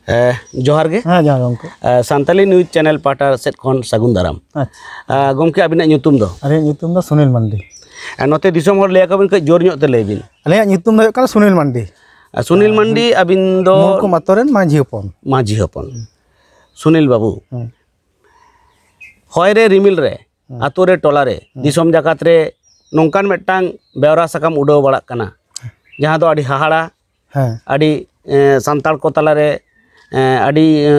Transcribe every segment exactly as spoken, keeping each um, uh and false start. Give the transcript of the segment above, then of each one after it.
ᱮ, ᱡᱚᱦᱟᱨ ᱜᱮ᱾ ᱦᱮᱸ, ᱡᱚᱦᱟᱨ ᱜᱚᱢᱠᱮ᱾ ᱮ, ᱥᱟᱱᱛᱟᱞᱤ ᱱᱤᱭᱩᱡᱽ ᱪᱮᱱᱮᱞ ᱯᱟᱦᱴᱟ ᱥᱮᱫ ᱠᱷᱚᱱ ᱥᱟᱹᱜᱩᱱ ᱫᱟᱨᱟᱢ᱾ ᱟᱪᱪᱷᱟ᱾ ᱮ, ᱜᱚᱢᱠᱮ, ᱟᱹᱵᱤᱱᱟᱜ ᱧᱩᱛᱩᱢ ᱫᱚ? ᱟᱹᱞᱤᱧᱟᱜ ᱧᱩᱛᱩᱢ ᱫᱚ ᱥᱩᱱᱤᱞ ᱢᱟᱱᱰᱤ᱾ ᱮ, ᱱᱚᱛᱮ ᱫᱤᱥᱚᱢ ᱦᱚᱲ ᱞᱟᱹᱭ ᱟᱠᱚ ᱵᱤᱱ, ᱠᱟᱹᱡ ᱡᱳᱨ ᱧᱚᱜ ᱛᱮ ᱞᱟᱹᱭ ᱵᱤᱱ᱾ ᱟᱹᱞᱤᱧᱟᱜ ᱧᱩᱛᱩᱢ ᱫᱚ ᱦᱩᱭᱩᱜ ᱠᱟᱱᱟ ᱥᱩᱱᱤᱞ ᱢᱟᱱᱰᱤ᱾ ᱮ, ᱥᱩᱱᱤᱞ ᱢᱟᱱᱰᱤ, ᱟᱹᱵᱤᱱ ᱫᱚ? ᱢᱩᱨᱠᱩᱢ ᱟᱛᱳ ᱨᱮᱱ ᱢᱟᱹᱡᱷᱤ ᱦᱚᱯᱚᱱ᱾ ᱢᱟᱹᱡᱷᱤ ᱦᱚᱯᱚᱱ᱾ ᱦᱩᱸ᱾ ᱥᱩᱱᱤᱞ ᱵᱟᱹᱵᱩ, ᱦᱩᱸ᱾ ᱦᱚᱭ ᱨᱮ, ᱨᱤᱢᱤᱞ ᱨᱮ, ᱦᱩᱸ᱾ ᱟᱛᱳ ᱨᱮ, ᱴᱚᱞᱟ ᱨᱮ, ᱦᱩᱸ᱾ ᱫᱤᱥᱚᱢ ᱡᱟᱠᱟᱛ ᱨᱮ ᱱᱚᱝᱠᱟᱱ ᱢᱤᱫᱴᱟᱝ ᱵᱮᱣᱨᱟ ᱥᱟᱠᱟᱢ ᱩᱰᱟᱹᱣ ᱵᱟᱲᱟᱜ ᱠᱟᱱᱟ, ᱡᱟᱦᱟᱸ ᱫᱚ ᱟᱹᱰᱤ ᱦᱟᱦᱟᱲᱟ, ᱦᱮᱸ᱾ ᱟᱹᱰᱤ, ᱮ, ᱥᱟᱱᱛᱟᱲ ᱠᱚ ᱛᱟᱞᱟᱨᱮ, ᱮ, ᱟᱹᱰᱤ, ᱮ,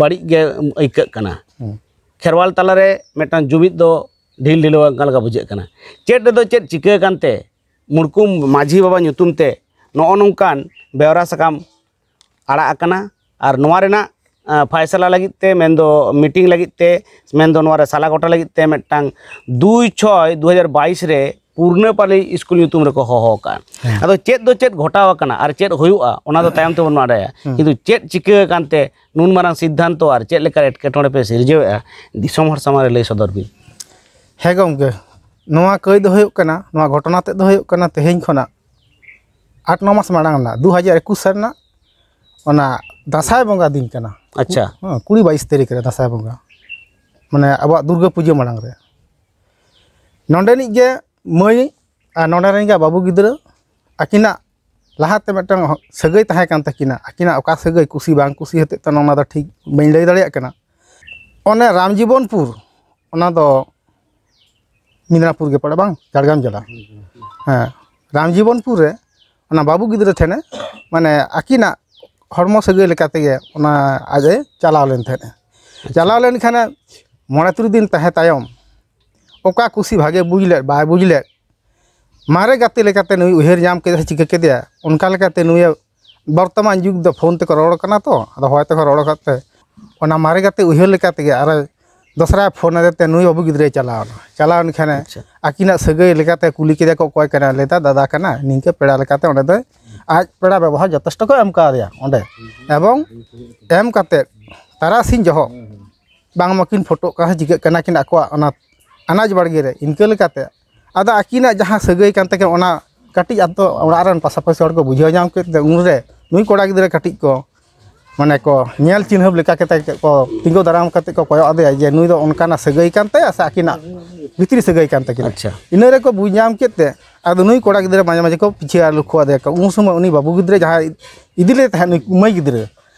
ᱵᱟᱹᱲᱤᱡ ᱜᱮ ᱟᱹᱭᱠᱟᱹᱜ ᱠᱟᱱᱟ᱾ ᱦᱩᱸ᱾ ᱠᱷᱮᱨᱣᱟᱞ ᱛᱟᱞᱟᱨᱮ ᱢᱤᱫᱴᱟᱝ ᱡᱩᱢᱤᱫ ᱫᱚ ᱰᱷᱤᱞ ᱰᱷᱤᱞᱟᱹᱣ ᱟᱠᱟᱱ ᱞᱮᱠᱟ ᱵᱩᱡᱷᱟᱹᱜ ᱠᱟᱱᱟ᱾ ᱪᱮᱫ ᱨᱮᱫᱚ ᱪᱮᱫ ᱪᱤᱠᱟᱹ ᱟᱠᱟᱱᱛᱮ ᱢᱩᱲᱠᱩᱢ ᱢᱟᱹᱡᱷᱤ ᱵᱟᱵᱟ ᱧᱩᱛᱩᱢ ᱛᱮ ᱱᱚᱜᱼᱚ ᱱᱚᱝᱠᱟᱱ ᱵᱮᱣᱨᱟ ᱥᱟᱠᱟᱢ ᱟᱲᱟᱜ ᱟᱠᱟᱱᱟ᱾ ᱟᱨ ᱱᱚᱣᱟ ᱨᱮᱱᱟᱜ, ᱟ, ᱯᱷᱟᱭᱥᱟᱞᱟ ᱞᱟᱹᱜᱤᱫ ᱛᱮ, ᱢᱮᱱᱫᱚ ᱢᱤᱴᱤᱝ ᱞᱟᱹᱜᱤᱫ ᱛᱮ, ᱢᱮᱱᱫᱚ ᱱᱚᱣᱟ ᱨᱮ ᱥᱟᱞᱟ ᱜᱚᱴᱟ ᱞᱟᱹᱜᱤᱫ ᱛᱮ ᱢᱤᱫᱴᱟᱝ ᱫᱩᱭ ᱪᱷᱚᱭ ᱫᱩ ᱦᱟᱡᱟᱨ ᱵᱟᱭᱤᱥ ᱨᱮ ᱯᱩᱨᱱᱟᱹᱯᱟᱞᱤ ᱥᱠᱩᱞ ᱧᱩᱛᱩᱢ ᱨᱮᱠᱚ ᱦᱚᱦᱚ ᱟᱠᱟᱫᱼᱟ᱾ ᱦᱮᱸ᱾ ᱟᱫᱚ ᱪᱮᱫ ᱫᱚ ᱪᱮᱫ ᱜᱷᱚᱴᱟᱣ ᱟᱠᱟᱱᱟ ᱟᱨ ᱪᱮᱫ ᱦᱩᱭᱩᱜᱼᱟ, ᱚᱱᱟ ᱫᱚ ᱛᱟᱭᱚᱢ ᱛᱮᱵᱚᱱ ᱵᱟᱰᱟᱭᱟ᱾ ᱦᱩᱸ᱾ ᱠᱤᱱᱛᱩ ᱪᱮᱫ ᱪᱤᱠᱟᱹ ᱟᱠᱟᱱᱛᱮ ᱱᱩᱱ ᱢᱟᱨᱟᱝ ᱥᱤᱫᱽᱫᱷᱟᱱᱛᱚ ᱟᱨ ᱪᱮᱫ ᱞᱮᱠᱟ ᱮᱴᱠᱮᱴᱚᱬᱮ ᱯᱮ ᱥᱤᱨᱡᱟᱹᱣᱮᱫᱼᱟ, ᱫᱤᱥᱚᱢ ᱦᱚᱲ ᱥᱟᱢᱟᱝ ᱨᱮ ᱞᱟᱹᱭ ᱥᱚᱫᱚᱨ ᱵᱤᱱ᱾ ᱦᱮᱸ ᱜᱚᱢᱠᱮ, ᱱᱚᱣᱟ ᱠᱟᱹᱭ ᱫᱚ ᱦᱩᱭᱩᱜ ᱠᱟᱱᱟ, ᱱᱚᱣᱟ ᱜᱷᱚᱴᱚᱱᱟ ᱛᱮᱫ ᱫᱚ ᱦᱩᱭᱩᱜ ᱠᱟᱱᱟ ᱛᱮᱦᱮᱧ ᱠᱷᱚᱱᱟᱜ ᱟᱴ ᱱᱚ ᱢᱟᱥ ᱢᱟᱲᱟᱝ ᱨᱮᱱᱟᱜ ᱫᱩ ᱦᱟᱡᱟᱨ ᱮᱠᱩᱥ ᱥᱟᱞ ᱨᱮᱱᱟᱜ ᱚᱱᱟ ᱫᱟᱸᱥᱟᱭ ᱵᱚᱸᱜᱟ ᱫᱤᱱ ᱠᱟᱱᱟ᱾ ᱟᱪᱪᱷᱟ᱾ ᱦᱮᱸ, ᱠᱩᱲᱤ ᱵᱟᱭᱤᱥ ᱛᱟᱹᱨᱤᱠᱷ ᱨᱮ ᱫᱟᱸᱥᱟᱭ ᱵᱚᱸᱜᱟ, ᱢᱟᱱᱮ ᱟᱵᱚᱣᱟᱜ ᱫᱩᱨᱜᱟᱹ ᱯᱩᱡᱟᱹ ᱢᱟᱲᱟᱝ ᱨᱮ᱾ ᱱᱚᱰᱮᱱᱤᱡ ᱜᱮ ᱢᱟᱹᱭ ᱟᱨ ᱱᱚᱰᱮ ᱨᱮᱱ ᱜᱮ ᱵᱟᱹᱵᱩ ᱜᱤᱫᱽᱨᱟᱹ, ᱟᱹᱠᱤᱱᱟᱜ ᱞᱟᱦᱟᱛᱮ ᱢᱤᱫᱴᱟᱝ ᱥᱟᱹᱜᱟᱹᱭ ᱛᱟᱦᱮᱸ ᱠᱟᱱ ᱛᱟᱹᱠᱤᱱᱟ᱾ ᱟᱹᱠᱤᱱᱟᱜ ᱚᱠᱟ ᱥᱟᱹᱜᱟᱹᱭ, ᱠᱩᱥᱤ ᱵᱟᱝ ᱠᱩᱥᱤ ᱦᱚᱛᱮᱡ ᱛᱮ ᱚᱱᱟ ᱫᱚ ᱴᱷᱤᱠ ᱵᱟᱹᱧ ᱞᱟᱹᱭ ᱫᱟᱲᱮᱭᱟᱜ ᱠᱟᱱᱟ᱾ ᱚᱱᱮ ᱨᱟᱢᱡᱤᱵᱚᱱᱯᱩᱨ, ᱚᱱᱟ ᱫᱚ ᱢᱤᱫᱱᱟᱯᱩᱨ ᱜᱮ ᱯᱟᱲᱟᱜᱼᱟ ᱵᱟᱝ, ᱡᱷᱟᱲᱜᱨᱟᱢ ᱡᱮᱞᱟ᱾ ᱦᱮᱸ, ᱨᱟᱢᱡᱤᱵᱚᱱᱯᱩᱨ ᱨᱮ ᱚᱱᱟ ᱵᱟᱹᱵᱩ ᱜᱤᱫᱽᱨᱟᱹ ᱴᱷᱮᱱᱮ, ᱢᱟᱱᱮ ᱟᱹᱠᱤᱱᱟᱜ ᱦᱚᱲᱢᱚ ᱥᱟᱹᱜᱟᱹᱭ ᱞᱮᱠᱟ ᱛᱮᱜᱮ ᱚᱱᱟ ᱟᱡ ᱮ ᱪᱟᱞᱟᱣ ᱞᱮᱱ ᱛᱟᱦᱮᱸᱫ᱾ ᱪᱟᱞᱟᱣ ᱞᱮᱱ ᱠᱷᱟᱱᱮ ᱢᱚᱬᱮ ᱛᱩᱨᱩᱭ ᱫᱤᱱ ᱛᱟᱦᱮᱸ ᱛᱟᱭᱚᱢ ᱚᱠᱟ ᱠᱩᱥᱤ ᱵᱷᱟᱜᱮ ᱵᱩᱡᱽ ᱞᱮᱫ ᱵᱟᱭ ᱵᱩᱡᱽ ᱞᱮᱫ, ᱢᱟᱨᱮ ᱜᱟᱛᱮ ᱞᱮᱠᱟᱛᱮ ᱱᱩᱭ ᱩᱭᱦᱟᱹᱨ ᱧᱟᱢ ᱠᱮᱫᱟ ᱥᱮ ᱪᱤᱠᱟᱹ ᱠᱮᱫᱮᱭᱟ, ᱚᱱᱠᱟ ᱞᱮᱠᱟᱛᱮ ᱱᱩᱭ ᱵᱚᱨᱛᱚᱢᱟᱱ ᱡᱩᱜᱽ ᱫᱚ ᱯᱷᱳᱱ ᱛᱮᱠᱚ ᱨᱚᱲ ᱠᱟᱱᱟ ᱛᱚ, ᱟᱫᱚ ᱦᱚᱭ ᱛᱮᱠᱚ ᱨᱚᱲ ᱠᱟᱫ ᱛᱮ ᱚᱱᱟ ᱢᱟᱨᱮ ᱜᱟᱛᱮ ᱩᱭᱦᱟᱹᱨ ᱞᱮᱠᱟ ᱛᱮᱜᱮ ᱟᱨᱚ ᱫᱚᱥᱨᱟᱭ ᱯᱷᱳᱱ ᱟᱫᱮ ᱛᱮ ᱱᱩᱭ ᱵᱟᱹᱵᱩ ᱜᱤᱫᱽᱨᱟᱹᱭ ᱪᱟᱞᱟᱣ ᱮᱱᱟ᱾ ᱪᱟᱞᱟᱣ ᱮᱱ ᱠᱷᱟᱱᱮ ᱟᱪᱪᱷᱟ᱾ ᱟᱹᱠᱤᱱᱟᱜ ᱥᱟᱹᱜᱟᱹᱭ ᱞᱮᱠᱟᱛᱮ ᱠᱩᱞᱤ ᱠᱮᱫᱮᱭᱟ ᱠᱚ, "ᱚᱠᱚᱭ ᱠᱟᱱᱟᱭ?" ᱞᱟᱹᱭᱫᱟ, "ᱫᱟᱫᱟ ᱠᱟᱱᱟᱭ", ᱱᱤᱝᱠᱟᱹ ᱯᱮᱲᱟ ᱞᱮᱠᱟᱛᱮ ᱚᱸᱰᱮ ᱫᱚ ᱟᱡ ᱯᱮᱲᱟ ᱵᱮᱵᱚᱦᱟᱨ ᱡᱚᱛᱷᱮᱥᱴᱚ ᱠᱚ ᱮᱢ ᱠᱟᱣᱫᱮᱭᱟ ᱚᱸᱰᱮ᱾ ᱮᱵᱚᱝ ᱮᱢ ᱠᱟᱛᱮ ᱛᱟᱨᱟᱥᱤᱧ ᱡᱚᱦᱚᱜ ᱵᱟᱝᱢᱟ ᱠᱤᱱ ᱯᱷᱳᱴᱳᱜ ᱠᱟᱱᱟ ᱥᱮ ᱪᱤᱠᱟᱹᱜ ᱠᱟᱱᱟ ᱠᱤᱱ ᱟᱠᱚᱣᱟᱜ ᱚᱱᱟ ᱟᱱᱟᱡᱽ ᱵᱟᱲᱜᱮ ᱨᱮ, ᱤᱱᱠᱟᱹ ᱞᱮᱠᱟᱛᱮ ᱟᱫᱚ ᱟᱹᱠᱤᱱᱟᱜ ᱡᱟᱦᱟᱸ ᱥᱟᱹᱜᱟᱹᱭ ᱠᱟᱱ ᱛᱟᱹᱠᱤᱱ, ᱚᱱᱟ ᱠᱟᱹᱴᱤᱡ ᱟᱛᱳ ᱚᱲᱟᱜ ᱨᱮᱱ ᱯᱟᱥᱟᱯᱟᱥᱤ ᱦᱚᱲ ᱠᱚ ᱵᱩᱡᱷᱟᱹᱣ ᱧᱟᱢ ᱠᱮᱫ ᱛᱮ ᱩᱱᱨᱮ ᱱᱩᱭ ᱠᱚᱲᱟ ᱜᱤᱫᱽᱨᱟᱹ ᱠᱟᱹᱴᱤᱡ ᱠᱚ ᱢᱟᱱᱮ ᱠᱚ ᱧᱮᱞ ᱪᱤᱱᱦᱟᱹᱯ ᱞᱮᱠᱟ ᱠᱟᱛᱮ ᱠᱚ ᱛᱤᱸᱜᱩ ᱫᱟᱨᱟᱢ ᱠᱟᱛᱮ ᱠᱚ ᱠᱚᱭᱚᱜ ᱟᱫᱮᱭᱟ ᱡᱮ ᱱᱩᱭ ᱫᱚ ᱚᱱᱠᱟᱱᱟᱜ ᱥᱟᱹᱜᱟᱹᱭ ᱠᱟᱱ ᱛᱟᱭᱟ ᱥᱮ ᱟᱹᱠᱤᱱᱟᱜ ᱵᱷᱤᱛᱨᱤ ᱥᱟᱹᱜᱟᱹᱭ ᱠᱟᱱ ᱛᱟᱹᱠᱤᱱᱟ᱾ ᱟᱪᱪᱷᱟ᱾ ᱤᱱᱟᱹ ᱨᱮᱠᱚ ᱵᱩᱡᱽ ᱧᱟᱢ ᱠᱮᱫ ᱛᱮ ᱟᱫᱚ ᱱᱩᱭ ᱠᱚᱲᱟ ᱜᱤᱫᱽᱨᱟᱹ ᱢᱟᱡᱷᱮ ᱢᱟᱡᱷᱮ ᱠᱚ ᱯᱤᱪᱷᱟᱹ ᱟᱨ ᱞᱚᱠᱠᱷᱚ ᱟᱫᱮᱭᱟ ᱠᱚ᱾ ᱩᱱ ᱥᱚᱢᱚᱭ ᱩᱱᱤ ᱵᱟᱹᱵᱩ ᱜᱤᱫᱽᱨᱟᱹ ᱡᱟᱦᱟᱸᱭ ᱤᱫᱤ ᱞᱮᱫᱮ ᱛᱟᱦᱮᱸᱫ ᱱᱩᱭ ᱢᱟᱹᱭ ᱜᱤᱫᱽᱨᱟᱹ,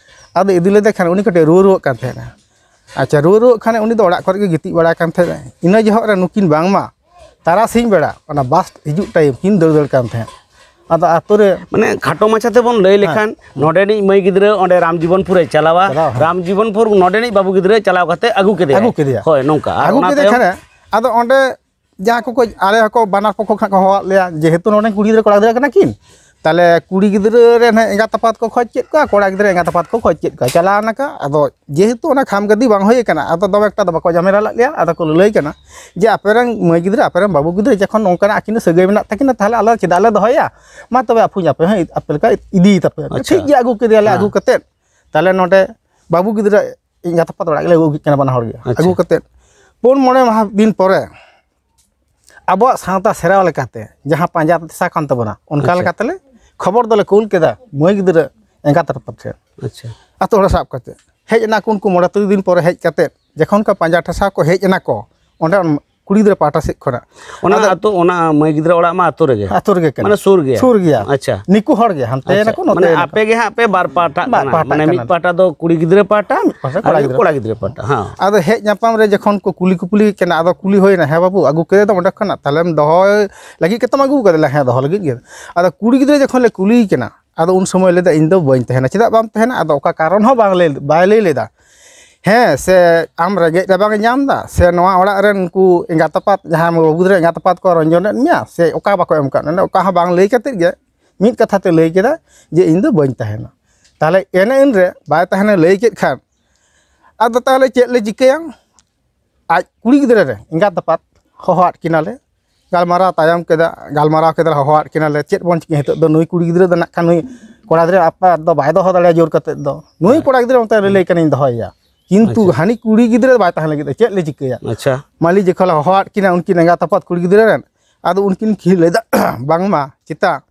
ᱟᱫᱚ ᱤᱫᱤ ᱞᱮᱫᱮ ᱠᱷᱟᱱ ᱩᱱᱤ ᱠᱟᱹᱴᱤᱡ ᱨᱩᱣᱟᱹ ᱨᱩᱣᱟᱹᱜ ᱠᱟᱱ ᱛᱟᱦᱮᱸᱱᱟ᱾ ᱟᱪᱪᱷᱟ, ᱨᱩᱣᱟᱹ ᱨᱩᱣᱟᱹᱜ ᱠᱷᱟᱱ ᱩᱱᱤ ᱫᱚ ᱚᱲᱟᱜ ᱠᱚᱨᱮ ᱜᱮ ᱜᱤᱛᱤᱡ ᱵᱟᱲᱟᱭ ᱠᱟᱱ ᱛᱟᱦᱮᱸᱱᱟ᱾ ᱤᱱᱟᱹ ᱡᱚᱦᱚᱜ ᱨᱮ ᱱᱩᱠᱤᱱ ᱵᱟᱝᱢᱟ ᱛᱟᱨᱟᱥᱤᱧ ᱵᱮᱲᱟ ᱚᱱᱟ ᱵᱟᱥ ᱦᱤᱡᱩᱜ ᱴᱟᱭᱤᱢ ᱠᱤᱱ ᱫᱟᱹᱲ ᱫᱟᱹᱲ ᱠᱟᱱ ᱛᱟᱦᱮᱸᱫ᱾ ᱟᱫᱚ ᱟᱛᱳ ᱨᱮ ᱢᱟᱱᱮ ᱠᱷᱟᱴᱚ ᱢᱟᱪᱷᱟ ᱛᱮᱵᱚᱱ ᱞᱟᱹᱭ ᱦᱮᱸ᱾ ᱞᱮᱠᱷᱟᱱ ᱱᱚᱰᱮᱱᱤᱡ ᱢᱟᱹᱭ ᱜᱤᱫᱽᱨᱟᱹ ᱚᱸᱰᱮ ᱨᱟᱢ ᱡᱤᱵᱚᱱᱯᱩᱨᱮ ᱪᱟᱞᱟᱣᱟ, ᱪᱟᱞᱟᱣ, ᱦᱮᱸ᱾ ᱨᱟᱢ ᱡᱤᱵᱚᱱᱯᱩᱨ ᱱᱚᱰᱮᱱᱤᱡ ᱵᱟᱹᱵᱩ ᱜᱤᱫᱽᱨᱟᱹ ᱪᱟᱞᱟᱣ ᱠᱟᱛᱮ ᱟᱹᱜᱩ ᱠᱮᱫᱮᱭᱟᱭ᱾ ᱟᱹᱜᱩ ᱠᱮᱫᱮᱭᱟ᱾ ᱦᱳᱭ, ᱱᱚᱝᱠᱟ᱾ ᱟᱨ ᱟᱹᱜᱩ ᱚᱱᱟ ᱠᱮᱫᱮ ᱛᱟᱭᱚᱢ ᱠᱷᱟᱱᱮ ᱟᱫᱚ ᱚᱸᱰᱮ ᱡᱟᱦᱟᱸ ᱠᱚᱠᱚ, ᱟᱞᱮ ᱦᱚᱸᱠᱚ ᱵᱟᱱᱟᱨ ᱯᱚᱠᱷᱚ ᱠᱷᱚᱱᱟᱜ ᱠᱚ ᱦᱚᱦᱚᱣᱟᱫ ᱞᱮᱭᱟ, ᱡᱮᱦᱮᱛᱩ ᱱᱚᱰᱮ ᱠᱩᱲᱤ ᱜᱤᱫᱽᱨᱟᱹ ᱠᱚᱲᱟ ᱜᱤᱫᱽᱨᱟᱹ ᱠᱟᱱᱟ ᱠᱤᱱ, ᱛᱟᱦᱞᱮ ᱠᱩᱲᱤ ᱜᱤᱫᱽᱨᱟᱹ ᱨᱮᱱ ᱦᱟᱸᱜ ᱮᱸᱜᱟᱛ ᱟᱯᱟᱛ ᱠᱚ ᱠᱷᱚᱡᱽ ᱠᱮᱫ ᱠᱚᱣᱟ, ᱠᱚᱲᱟ ᱜᱤᱫᱽᱨᱟᱹ ᱮᱸᱜᱟᱛ ᱟᱯᱟᱛ ᱠᱚ ᱠᱷᱚᱡᱽ ᱠᱮᱫ ᱠᱚᱣᱟ, ᱪᱟᱞᱟᱣ ᱱᱟᱠᱚ᱾ ᱟᱫᱚ ᱡᱮᱦᱮᱛᱩ ᱚᱱᱟ ᱠᱷᱟᱢ ᱜᱟᱹᱫᱤ ᱵᱟᱝ ᱦᱩᱭ ᱟᱠᱟᱱᱟ, ᱟᱫᱚ ᱫᱚᱢᱮ ᱮᱠᱴᱟ ᱫᱚ ᱵᱟᱠᱚ ᱡᱷᱟᱢᱮᱞᱟ ᱞᱮᱫ ᱞᱮᱭᱟ, ᱟᱫᱚ ᱠᱚ ᱞᱟᱹᱞᱟᱹᱭ ᱠᱟᱱᱟ ᱡᱮ, "ᱟᱯᱮ ᱨᱮᱱ ᱢᱟᱹᱭ ᱜᱤᱫᱽᱨᱟᱹ, ᱟᱯᱮ ᱨᱮᱱ ᱵᱟᱹᱵᱩ ᱜᱤᱫᱽᱨᱟᱹ ᱡᱚᱠᱷᱚᱱ ᱱᱚᱝᱠᱟᱱᱟᱜ ᱟᱹᱠᱤᱱ ᱥᱟᱹᱜᱟᱹᱭ ᱢᱮᱱᱟᱜ ᱛᱟᱹᱠᱤᱱᱟ, ᱛᱟᱦᱞᱮ ᱟᱞᱮ ᱪᱮᱫᱟᱜ ᱞᱮ ᱫᱚᱦᱚᱭᱟ? ᱢᱟ ᱛᱚᱵᱮ ᱟᱯᱮ, ᱟᱯᱮ ᱦᱚᱸ ᱟᱯᱮ ᱞᱮᱠᱟ ᱤᱫᱤᱭ ᱛᱟᱯᱮ᱾" ᱟᱪᱪᱷᱟ᱾ ᱴᱷᱤᱠ ᱜᱮᱭᱟ, ᱟᱹᱜᱩ ᱠᱮᱫᱮᱭᱟᱞᱮ, ᱦᱮᱸ᱾ ᱟᱹᱜᱩ ᱠᱟᱛᱮᱫ ᱛᱟᱦᱞᱮ ᱱᱚᱰᱮ ᱵᱟᱹᱵᱩ ᱜᱤᱫᱽᱨᱟᱹ ᱮᱸᱜᱟᱛ ᱟᱯᱟᱛ ᱚᱲᱟᱜ ᱜᱮᱞᱮ ᱟᱹᱜᱩ ᱠᱮᱫ ᱠᱤᱱᱟ ᱵᱟᱱᱟ ᱦᱚᱲ ᱜᱮ᱾ ᱟᱪᱪᱷᱟ᱾ ᱟᱹᱜᱩ ᱠᱟᱛᱮᱫ ᱯᱩᱱ ᱢᱚᱬᱮ ᱢᱟᱦᱟ ᱫᱤᱱ ᱯᱚᱨᱮ ᱟᱵᱚᱣᱟᱜ ᱥᱟᱶᱛᱟ ᱥᱮᱨᱣᱟ ᱞᱮᱠᱟᱛᱮ ᱡᱟᱦᱟᱸ ᱯᱟᱸᱡᱟ ᱴᱷᱮᱥᱟ ᱠᱟᱱ ᱛᱟᱵᱚᱱᱟ, ᱚᱱᱠᱟ ᱟᱪᱪᱷᱟ᱾ ᱞᱮᱠᱟ ᱛᱮᱞᱮ ᱠᱷᱚᱵᱚᱨ ᱫᱚᱞᱮ ᱠᱩᱞ ᱠᱮᱫᱟ ᱢᱟᱹᱭ ᱜᱤᱫᱽᱨᱟᱹ ᱮᱸᱜᱟᱛ ᱟᱯᱟᱛ ᱴᱷᱮᱱ᱾ ᱟᱪᱪᱷᱟ᱾ ᱟᱛᱳ ᱦᱚᱲ ᱥᱟᱵ ᱠᱟᱛᱮ ᱦᱮᱡ ᱮᱱᱟ ᱠᱚ ᱩᱱᱠᱩ ᱢᱚᱬᱮ ᱛᱩᱨᱩᱭ ᱫᱤᱱ ᱯᱚᱨᱮ ᱦᱮᱡ ᱠᱟᱛᱮ ᱡᱚᱠᱷᱚᱱ ᱠᱚ ᱯᱟᱸᱡᱟ ᱴᱷᱮᱥᱟ ᱠᱚ ᱦᱮᱡ ᱮᱱᱟ ᱠᱚ, ᱚᱸᱰᱮ ᱠᱩᱲᱤ ᱜᱤᱫᱽᱨᱟᱹ ᱯᱟᱦᱴᱟ ᱥᱮᱫ ᱠᱷᱚᱱᱟᱜ᱾ ᱚᱱᱟ ᱟᱫᱚ ᱟᱛᱳ, ᱚᱱᱟ ᱢᱟᱹᱭ ᱜᱤᱫᱽᱨᱟᱹ ᱚᱲᱟᱜ ᱢᱟ ᱟᱛᱳ ᱨᱮᱜᱮ? ᱟᱛᱳ ᱨᱮᱜᱮ ᱠᱟᱱᱟ᱾ ᱢᱟᱱᱮ ᱥᱩᱨ ᱜᱮᱭᱟ? ᱥᱩᱨ ᱜᱮᱭᱟ᱾ ᱟᱪᱪᱷᱟ᱾ ᱱᱤᱠᱩ ᱦᱚᱲ ᱜᱮ, ᱦᱟᱱᱛᱮ ᱟᱪᱪᱷᱟ᱾ ᱱᱟᱠᱚ, ᱱᱚᱛᱮ ᱢᱟᱱᱮ ᱱᱟᱠᱚ᱾ ᱟᱯᱮ ᱜᱮ ᱦᱟᱸᱜ ᱯᱮ ᱵᱟᱨ ᱯᱟᱦᱴᱟᱜ ᱵᱟᱨ ᱠᱟᱱᱟ, ᱯᱟᱦᱴᱟᱜ ᱢᱟᱱᱮ ᱠᱟᱱᱟ᱾ ᱢᱤᱫ ᱯᱟᱦᱴᱟ ᱫᱚ ᱠᱩᱲᱤ ᱜᱤᱫᱽᱨᱟᱹ ᱯᱟᱦᱴᱟ ᱢᱤᱫ ᱯᱟᱦᱴᱟ ᱟᱨ ᱠᱚᱲᱟ ᱢᱤᱫ ᱜᱤᱫᱽᱨᱟᱹ ᱠᱚᱲᱟ ᱯᱟᱦᱴᱟ᱾ ᱜᱤᱫᱽᱨᱟᱹ ᱯᱟᱦᱴᱟ, ᱦᱮᱸ᱾ ᱟᱫᱚ ᱦᱮᱡ ᱧᱟᱯᱟᱢ ᱨᱮ ᱡᱚᱠᱷᱚᱱ ᱠᱚ ᱠᱩᱞᱤ ᱠᱩᱯᱞᱤ ᱠᱟᱱᱟ, ᱟᱫᱚ ᱠᱩᱞᱤ ᱦᱩᱭᱱᱟ, "ᱦᱮᱸ ᱵᱟᱹᱵᱩ, ᱟᱹᱜᱩ ᱠᱮᱫᱮ ᱫᱚ ᱚᱸᱰᱮ ᱠᱷᱚᱱᱟᱜ, ᱛᱟᱦᱞᱮᱢ ᱫᱚᱦᱚᱭ ᱞᱟᱹᱜᱤᱫ ᱜᱮᱛᱚᱢ ᱟᱹᱜᱩ ᱠᱟᱫᱮ?" ᱞᱟᱹᱭ, "ᱦᱮᱸ, ᱫᱚᱦᱚ ᱞᱟᱹᱜᱤᱫ ᱜᱮ᱾" ᱟᱫᱚ ᱠᱩᱲᱤ ᱜᱤᱫᱽᱨᱟᱹ ᱡᱚᱠᱷᱚᱱ ᱞᱮ ᱠᱩᱞᱤᱭᱮ ᱠᱟᱱᱟ, ᱟᱫᱚ ᱩᱱ ᱥᱚᱢᱚᱭ ᱞᱟᱹᱭᱫᱟ, "ᱤᱧ ᱫᱚ ᱵᱟᱹᱧ ᱛᱟᱦᱮᱱᱟ᱾" ᱪᱮᱫᱟᱜ ᱵᱟᱢ ᱛᱟᱦᱮᱱᱟ? ᱟᱫᱚ ᱚᱠᱟ ᱠᱟᱨᱚᱱ ᱦᱚᱸ ᱵᱟᱝ ᱞᱟᱹᱭ, ᱵᱟᱭ ᱞᱟᱹᱭ ᱞᱮᱫᱟ᱾ ᱦᱮᱸ, ᱥᱮ ᱟᱢ ᱨᱮᱸᱜᱮᱡ ᱨᱟᱵᱟᱝ ᱮ ᱧᱟᱢ ᱮᱫᱟ, ᱥᱮ ᱱᱚᱣᱟ ᱚᱲᱟᱜ ᱨᱮᱱ ᱩᱱᱠᱩ ᱮᱸᱜᱟᱛ ᱟᱯᱟᱛ, ᱡᱟᱦᱟᱸᱭ ᱵᱟᱹᱵᱩ ᱜᱤᱫᱽᱨᱟᱹ ᱮᱸᱜᱟᱛ ᱟᱯᱟᱛ ᱠᱚ ᱨᱚᱸᱡᱚᱱᱮᱫ ᱢᱮᱭᱟ, ᱥᱮ ᱚᱠᱟ ᱵᱟᱠᱚ ᱮᱢ ᱠᱟᱜ ᱢᱮᱭᱟ, ᱚᱠᱟ ᱦᱚᱸ ᱵᱟᱝ ᱞᱟᱹᱭ ᱠᱟᱛᱮᱫ ᱜᱮ ᱢᱤᱫ ᱠᱟᱛᱷᱟ ᱛᱮ ᱞᱟᱹᱭ ᱠᱮᱫᱟ ᱡᱮ, "ᱤᱧ ᱫᱚ ᱵᱟᱹᱧ ᱛᱟᱦᱮᱱᱟ᱾" ᱛᱟᱦᱞᱮ ᱮᱱᱮ ᱤᱱ ᱨᱮ ᱵᱟᱭ ᱛᱟᱦᱮᱱᱟ ᱞᱟᱹᱭ ᱠᱮᱫ ᱠᱷᱟᱱ, ᱟᱫᱚ ᱛᱟᱦᱞᱮ ᱪᱮᱫ ᱞᱮ ᱪᱤᱠᱟᱹᱭᱟ? ᱟᱡ ᱠᱩᱲᱤ ᱜᱤᱫᱽᱨᱟᱹ ᱨᱮ ᱮᱸᱜᱟᱛ ᱟᱯᱟᱛ ᱦᱚᱦᱚᱣᱟᱫ ᱠᱤᱱᱟᱞᱮ, ᱜᱟᱞᱢᱟᱨᱟᱣ ᱛᱟᱭᱚᱢ ᱠᱮᱫᱟ, ᱜᱟᱞᱢᱟᱨᱟᱣ ᱠᱮᱫᱟᱞᱮ, ᱦᱚᱦᱚᱣᱟᱫ ᱠᱤᱱᱟᱞᱮ, ᱪᱮᱫ ᱵᱚᱱ ᱪᱤᱠᱟᱹᱭᱟ ᱱᱤᱛᱚᱜ ᱫᱚ? ᱱᱩᱭ ᱠᱩᱲᱤ ᱜᱤᱫᱽᱨᱟᱹ ᱫᱚ ᱱᱟᱜ ᱠᱷᱟᱱ ᱱᱩᱭ ᱠᱚᱲᱟ ᱜᱤᱫᱽᱨᱟᱹ ᱟᱯᱟᱛ ᱫᱚ ᱵᱟᱭ ᱫᱚᱦᱚ ᱫᱟᱲᱮᱭᱟᱜᱼᱟ ᱡᱳᱨ ᱠᱟᱛᱮᱫ ᱫᱚ᱾ ᱱᱩᱭ ᱦᱮᱸ᱾ ᱠᱚᱲᱟ ᱜᱤᱫᱽᱨᱟᱹ ᱚᱱᱛᱮ ᱨᱮ ᱞᱟᱹᱭ ᱠᱟᱱᱟᱧ ᱫᱚᱦᱚᱭᱮᱭᱟ, ᱠᱤᱱᱛᱩ ᱟᱪᱪᱷᱟ᱾ ᱦᱟᱹᱱᱤ ᱠᱩᱲᱤ ᱜᱤᱫᱽᱨᱟᱹ ᱵᱟᱭ ᱛᱟᱦᱮᱸ ᱞᱟᱹᱜᱤᱫ, ᱪᱮᱫ ᱞᱮ ᱪᱤᱠᱟᱹᱭᱟ? ᱟᱪᱪᱷᱟ᱾ ᱢᱟᱹᱞᱤ ᱡᱚᱠᱷᱚᱱ ᱞᱮ ᱦᱚᱦᱚᱣᱟᱫ ᱠᱤᱱᱟ ᱩᱱᱠᱤᱱ ᱮᱸᱜᱟᱛ ᱟᱯᱟᱛ ᱠᱩᱲᱤ ᱜᱤᱫᱽᱨᱟᱹ ᱨᱮᱱ, ᱟᱫᱚ ᱩᱱᱠᱤᱱ ᱠᱤᱱ ᱞᱟᱹᱭᱫᱟ, "ᱵᱟᱝᱢᱟ ᱪᱮᱛᱟ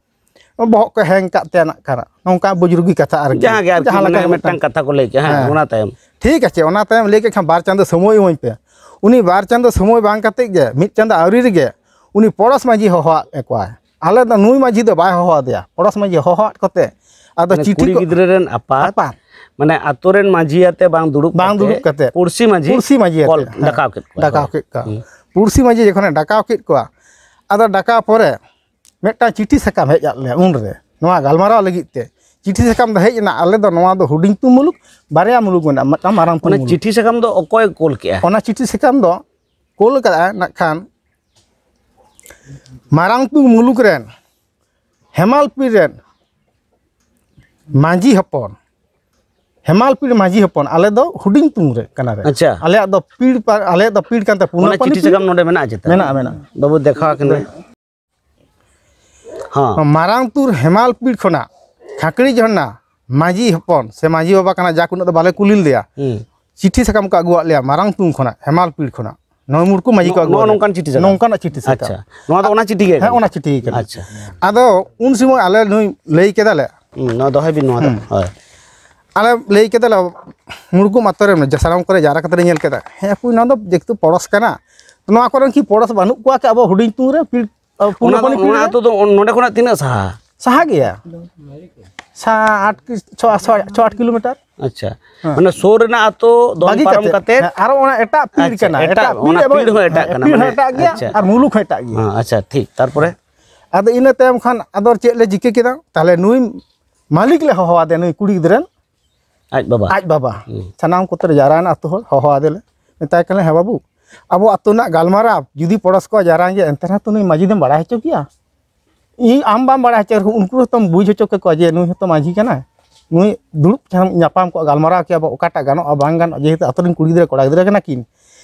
ᱵᱚᱦᱚᱜ ᱠᱚ ᱦᱮᱝ ᱠᱟᱜ ᱛᱟᱭᱟ ᱱᱟᱜ ᱠᱷᱟᱱ, ᱱᱚᱝᱠᱟ ᱵᱩᱡᱽᱨᱩᱜᱤ ᱠᱟᱛᱷᱟ ᱟᱨᱠᱤ᱾ ᱡᱟᱦᱟᱸ ᱜᱮ ᱟᱨᱠᱤ, ᱡᱟᱦᱟᱸ ᱞᱮᱠᱟ ᱢᱟᱱᱮ ᱦᱩᱭᱩᱜ ᱢᱤᱫᱴᱟᱝ ᱠᱟᱱ᱾ ᱠᱟᱛᱷᱟ ᱠᱚ ᱞᱟᱹᱭ ᱠᱮᱜᱼᱟ, ᱦᱮᱸ, ᱦᱮᱸ᱾ ᱚᱱᱟ ᱛᱟᱭᱚᱢ᱾ ᱴᱷᱤᱠ ᱟᱪᱷᱮ, ᱚᱱᱟ ᱛᱟᱭᱚᱢ ᱞᱟᱹᱭ ᱠᱮᱫ ᱠᱷᱟᱱ ᱵᱟᱨ ᱪᱟᱸᱫᱚ ᱥᱚᱢᱚᱭ ᱤᱢᱟᱹᱧ ᱯᱮ᱾ ᱩᱱᱤ ᱵᱟᱨ ᱪᱟᱸᱫᱚ ᱥᱚᱢᱚᱭ ᱵᱟᱝ ᱠᱟᱛᱮ ᱜᱮ, ᱢᱤᱫ ᱪᱟᱸᱫᱚ ᱟᱹᱣᱨᱤ ᱨᱮᱜᱮ ᱩᱱᱤ ᱯᱚᱲᱚᱥ ᱢᱟᱹᱡᱷᱤ ᱦᱚᱦᱚᱣᱟᱫ ᱠᱚᱣᱟᱭ᱾ ᱟᱞᱮ ᱫᱚ ᱱᱩᱭ ᱢᱟᱹᱡᱷᱤ ᱫᱚ ᱵᱟᱭ ᱦᱚᱦᱚ ᱟᱫᱮᱭᱟ, ᱯᱚᱲᱚᱥ ᱢᱟᱹᱡᱷᱤ ᱦᱚᱦᱚᱣᱟᱫ ᱠᱚᱛᱮ ᱟᱫᱚ ᱢᱟᱱᱮ ᱪᱤᱴᱷᱤ ᱠᱩᱲᱤ ᱠᱚ ᱜᱤᱫᱽᱨᱟᱹ ᱨᱮᱱ ᱟᱯᱟᱛ, ᱟᱯᱟᱛ᱾ ᱢᱟᱱᱮ ᱟᱛᱳ ᱨᱮᱱ ᱢᱟᱹᱡᱷᱤ ᱟᱛᱮ ᱵᱟᱝ ᱫᱩᱲᱩᱵ ᱵᱟᱝ ᱠᱟᱛᱮ ᱫᱩᱲᱩᱵ ᱠᱟᱛᱮ ᱯᱩᱲᱥᱤ ᱢᱟᱹᱡᱷᱤ ᱯᱩᱲᱥᱤ ᱢᱟᱹᱡᱷᱤ ᱠᱚᱞ ᱟᱛᱮ, ᱦᱮᱸ, ᱰᱟᱠᱟᱣ ᱠᱮᱫ ᱠᱚᱣᱟ᱾ ᱰᱟᱠᱟᱣ ᱠᱮᱫ ᱠᱚᱣᱟ᱾ ᱦᱩᱸ᱾ ᱯᱩᱲᱥᱤ ᱢᱟᱹᱡᱷᱤ ᱡᱚᱠᱷᱚᱱᱮ ᱰᱟᱠᱟᱣ ᱠᱮᱫ ᱠᱚᱣᱟ, ᱟᱫᱚ ᱰᱟᱠᱟᱣ ᱯᱚᱨᱮ ᱢᱤᱫᱴᱟᱝ ᱪᱤᱴᱷᱤ ᱥᱟᱠᱟᱢ ᱦᱮᱡ ᱟᱫ ᱞᱮᱭᱟ ᱩᱱᱨᱮ, ᱱᱚᱣᱟ ᱜᱟᱞᱢᱟᱨᱟᱣ ᱞᱟᱹᱜᱤᱫ ᱛᱮ᱾ ᱪᱤᱴᱷᱤ ᱥᱟᱠᱟᱢ ᱫᱚ ᱦᱮᱡ ᱮᱱᱟ, ᱟᱞᱮ ᱫᱚ ᱱᱚᱣᱟ ᱫᱚ ᱦᱩᱰᱤᱧ ᱛᱩ ᱢᱩᱞᱩᱠ, ᱵᱟᱨᱭᱟ ᱢᱩᱞᱩᱠ ᱢᱮᱱᱟᱜᱼᱟ, ᱢᱤᱫᱴᱟᱝ ᱢᱟᱨᱟᱝ ᱛᱩ ᱚᱱᱟ ᱢᱩᱞᱩᱠ᱾ ᱪᱤᱴᱷᱤ ᱥᱟᱠᱟᱢ ᱫᱚ ᱚᱠᱚᱭ ᱠᱳᱞ ᱠᱮᱜᱼᱟ? ᱚᱱᱟ ᱪᱤᱴᱷᱤ ᱥᱟᱠᱟᱢ ᱫᱚ ᱠᱳᱞ ᱠᱟᱫᱟᱭ ᱱᱟᱜ ᱠᱷᱟᱱ ᱢᱟᱨᱟᱝ ᱛᱩ ᱢᱩᱞᱩᱠ ᱨᱮᱱ ᱦᱮᱢᱟᱞ ᱯᱤᱲ ᱨᱮᱱ ᱢᱟᱹᱡᱷᱤ ᱦᱚᱯᱚᱱ, ᱦᱮᱢᱟᱞ ᱯᱤᱲ ᱢᱟᱹᱡᱷᱤ ᱦᱚᱯᱚᱱ, ᱟᱞᱮ ᱫᱚ ᱦᱩᱰᱤᱧ ᱛᱩᱢ ᱨᱮ ᱠᱟᱱᱟ ᱞᱮ᱾ ᱟᱪᱪᱷᱟ᱾ ᱟᱞᱮᱭᱟᱜ ᱫᱚ ᱯᱤᱲ ᱯᱟ-, ᱟᱞᱮᱭᱟᱜ ᱫᱚ ᱯᱤᱲ ᱠᱟᱱ ᱛᱟᱞᱮᱭᱟ, ᱯᱩᱱᱟᱹ ᱚᱱᱟ ᱯᱟᱹᱱᱤ ᱪᱤᱴᱷᱤ ᱯᱤᱲ᱾ ᱥᱟᱠᱟᱢ ᱱᱚᱰᱮ ᱢᱮᱱᱟᱜᱼᱟ ᱪᱮᱛᱟ? ᱢᱮᱱᱟᱜᱼᱟ, ᱢᱮᱱᱟᱜᱼᱟ᱾ ᱵᱟᱹᱵᱩ ᱫᱮᱠᱷᱟᱣ ᱟᱹᱠᱤᱱ ᱢᱮ᱾ ᱦᱚᱸ᱾ ᱢᱟᱨᱟᱝ ᱛᱩᱨ ᱦᱮᱢᱟᱞ ᱯᱤᱲ ᱠᱷᱚᱱᱟᱜ ᱠᱷᱟᱸᱠᱲᱤ ᱡᱷᱚᱨᱱᱟ ᱢᱟᱹᱡᱷᱤ ᱦᱚᱯᱚᱱ ᱥᱮ ᱢᱟᱹᱡᱷᱤ ᱵᱟᱵᱟ ᱠᱟᱱᱟ, ᱡᱟᱠ ᱩᱱᱟᱹᱜ ᱫᱚ ᱵᱟᱞᱮ ᱠᱩᱞᱤ ᱞᱮᱫᱮᱭᱟ᱾ ᱦᱩᱸ᱾ ᱪᱤᱴᱷᱤ ᱥᱟᱠᱟᱢ ᱠᱚ ᱟᱹᱜᱩᱣᱟᱜ ᱞᱮᱭᱟ ᱢᱟᱨᱟᱝ ᱛᱩᱝ ᱠᱷᱚᱱᱟᱜ, ᱦᱮᱢᱟᱞ ᱯᱤᱲ ᱠᱷᱚᱱᱟᱜ᱾ ᱱᱚᱭ ᱢᱩᱲᱠᱩ ᱢᱟᱹᱡᱷᱤ ᱠᱚ ᱱᱚ-, ᱟᱹᱜᱩᱣᱟᱫ ᱱᱚᱜᱼᱚ ᱞᱮᱭᱟ᱾ ᱱᱚᱝᱠᱟᱱᱟᱜ ᱪᱤᱴᱷᱤ ᱥᱟᱠᱟᱢ᱾ ᱱᱚᱝᱠᱟᱱᱟᱜ ᱪᱤᱴᱷᱤ ᱥᱟᱠᱟᱢ᱾ ᱟᱪᱪᱷᱟ᱾ ᱱᱚᱣᱟ ᱫᱚ ᱚᱱᱟ ᱪᱤᱴᱷᱤ ᱜᱮ ᱦᱮᱸ, ᱠᱟᱱᱟ? ᱚᱱᱟ ᱪᱤᱴᱷᱤ ᱜᱮ ᱠᱟᱱᱟ᱾ ᱟᱪᱪᱷᱟ᱾ ᱟᱫᱚ ᱩᱱ ᱥᱚᱢᱚᱭ ᱟᱞᱮ ᱱᱩᱭ ᱞᱟᱹᱭ ᱠᱮᱫᱟᱞᱮ᱾ ᱦᱩᱸ, ᱱᱚᱣᱟ ᱫᱚᱦᱚᱭ ᱵᱤᱱ, ᱱᱚᱣᱟ ᱫᱚ᱾ ᱦᱩᱸ᱾ ᱦᱳᱭ᱾ ᱟᱞᱮ ᱞᱟᱹᱭ ᱠᱮᱫᱟᱞᱮ, ᱢᱩᱲᱠᱩ ᱟᱛᱳ ᱨᱮ ᱡᱟᱥᱟᱲᱟᱢ ᱠᱚᱨᱮ ᱡᱟᱣᱨᱟ ᱠᱟᱛᱮ ᱞᱮ ᱧᱮᱞ ᱠᱮᱫᱟ᱾ ᱦᱮᱸ, ᱦᱟᱯᱳᱭ, ᱱᱚᱣᱟ ᱫᱚ ᱡᱮᱦᱮᱛᱩ ᱯᱚᱲᱚᱥ ᱠᱟᱱᱟ, ᱱᱚᱣᱟ ᱠᱚᱨᱮᱱ ᱠᱤ ᱯᱚᱲᱚᱥ ᱵᱟᱹᱱᱩᱜ ᱠᱚᱣᱟ ᱠᱤ ᱟᱵᱚ ᱦᱩᱰᱤᱧ ᱛᱩᱝ ᱨᱮ? ᱯᱤᱲ-, ᱟᱵᱚ ᱚᱱᱟ ᱫᱚ, ᱯᱩᱱᱟᱹᱯᱟᱹᱱᱤ ᱯᱤᱲ ᱚᱱᱟ ᱨᱮ? ᱟᱹᱛᱩ ᱫᱚ ᱱᱚᱰᱮ ᱠᱷᱚᱱᱟᱜ ᱛᱤᱱᱟᱹᱜ ᱥᱟᱦᱟ? ᱥᱟᱦᱟ ᱜᱮᱭᱟ᱾ ᱥᱟ-, ᱟᱴ ᱠᱤ-, ᱪᱷᱚ, ᱪᱷᱚ, ᱪᱷᱚ, ᱟᱴ ᱠᱤᱞᱳᱢᱤᱴᱟᱨ᱾ ᱟᱪᱪᱷᱟ᱾ ᱦᱮᱸ᱾ ᱢᱟᱱᱮ ᱥᱩᱨ ᱨᱮᱱᱟᱜ ᱟᱹᱛᱩ ᱫᱚᱱ ᱵᱟᱹᱜᱤ ᱯᱟᱨᱚᱢ ᱠᱟᱛᱮ, ᱠᱟᱛᱮ᱾ ᱦᱮᱸ, ᱟᱨᱚ ᱚᱱᱟ ᱮᱴᱟᱜ ᱯᱤᱲ ᱟᱪᱪᱷᱟ, ᱠᱟᱱᱟ, ᱮᱴᱟᱜ, ᱮᱴᱟᱜ ᱯᱤᱲ ᱚᱱᱟ ᱮᱵᱚᱝ ᱯᱤᱲ ᱦᱚᱸ ᱮᱴᱟᱜ ᱦᱮᱸ, ᱠᱟᱱᱟ, ᱯᱤᱲ ᱦᱚᱸ ᱢᱟᱱᱮ ᱮᱴᱟᱜ ᱜᱮᱭᱟ ᱟᱪᱪᱷᱟ᱾ ᱟᱨ ᱢᱩᱞᱩᱠ ᱦᱚᱸ ᱮᱴᱟᱜ ᱜᱮᱭᱟ᱾ ᱦᱮᱸ, ᱟᱪᱪᱷᱟ, ᱴᱷᱤᱠ᱾ ᱛᱟᱨᱯᱚᱨᱮ? ᱟᱫᱚ ᱤᱱᱟᱹ ᱛᱟᱭᱚᱢ ᱠᱷᱟᱱ ᱟᱫᱚ ᱪᱮᱫ ᱞᱮ ᱪᱤᱠᱟᱹ ᱠᱮᱫᱟ? ᱛᱟᱦᱞᱮ ᱱᱩᱭ ᱢᱟᱹᱞᱤᱠ ᱞᱮ ᱦᱚᱦᱚ ᱟᱫᱮᱭᱟ, ᱱᱩᱭ ᱠᱩᱲᱤ ᱜᱤᱫᱽᱨᱟᱹ ᱨᱮᱱ ᱟᱡ ᱵᱟᱵᱟ? ᱟᱡ ᱵᱟᱵᱟ᱾ ᱦᱩᱸ᱾ ᱥᱟᱱᱟᱢ ᱠᱚᱛᱮ ᱞᱮ ᱡᱟᱣᱨᱟᱭᱮᱱᱟ ᱟᱹᱛᱩ ᱦᱚᱲ, ᱦᱚᱦᱚ ᱟᱫᱮᱞᱮ᱾ ᱢᱮᱛᱟᱭ ᱠᱟᱱᱟ, "ᱦᱮᱸ ᱵᱟᱹᱵᱩ, ᱟᱵᱚ ᱟᱹᱛᱩ ᱨᱮᱱᱟᱜ ᱜᱟᱞᱢᱟᱨᱟᱣ ᱡᱩᱫᱤ ᱯᱚᱲᱚᱥ ᱠᱚ ᱡᱟᱣᱨᱟ ᱜᱮᱭᱟ, ᱮᱱᱛᱮ ᱨᱮᱦᱚᱸ ᱛᱚ ᱱᱩᱭ ᱢᱟᱹᱡᱷᱤ ᱫᱚᱢ ᱵᱟᱲᱟᱭ ᱦᱚᱪᱚ ᱠᱮᱭᱟ᱾ ᱤᱧ ᱟᱢ ᱵᱟᱢ ᱵᱟᱲᱟᱭ ᱦᱚᱪᱚ ᱨᱮᱦᱚᱸ ᱩᱱᱠᱩ ᱦᱚᱸᱛᱚᱢ ᱵᱩᱡᱽ ᱦᱚᱪᱚ ᱠᱮᱠᱚᱣᱟ ᱡᱮ ᱱᱩᱭ ᱦᱚᱸᱛᱚ ᱢᱟᱹᱡᱷᱤ ᱠᱟᱱᱟᱭ᱾ ᱱᱩᱭ ᱫᱩᱲᱩᱵ ᱧᱟᱯᱟᱢ ᱠᱚᱜᱼᱟ, ᱜᱟᱞᱢᱟᱨᱟᱣ ᱠᱮᱭᱟ ᱵᱚ, ᱚᱠᱟᱴᱟᱜ ᱜᱟᱱᱚᱜᱼᱟ ᱵᱟᱝ ᱜᱟᱱᱚᱜᱼᱟ, ᱡᱮᱦᱮᱛᱩ ᱟᱹᱛᱩ ᱨᱮᱱ ᱠᱩᱲᱤ ᱜᱤᱫᱽᱨᱟᱹ ᱠᱚᱲᱟ ᱜᱤᱫᱽᱨᱟᱹ ᱠᱟᱱᱟ ᱠᱤᱱ᱾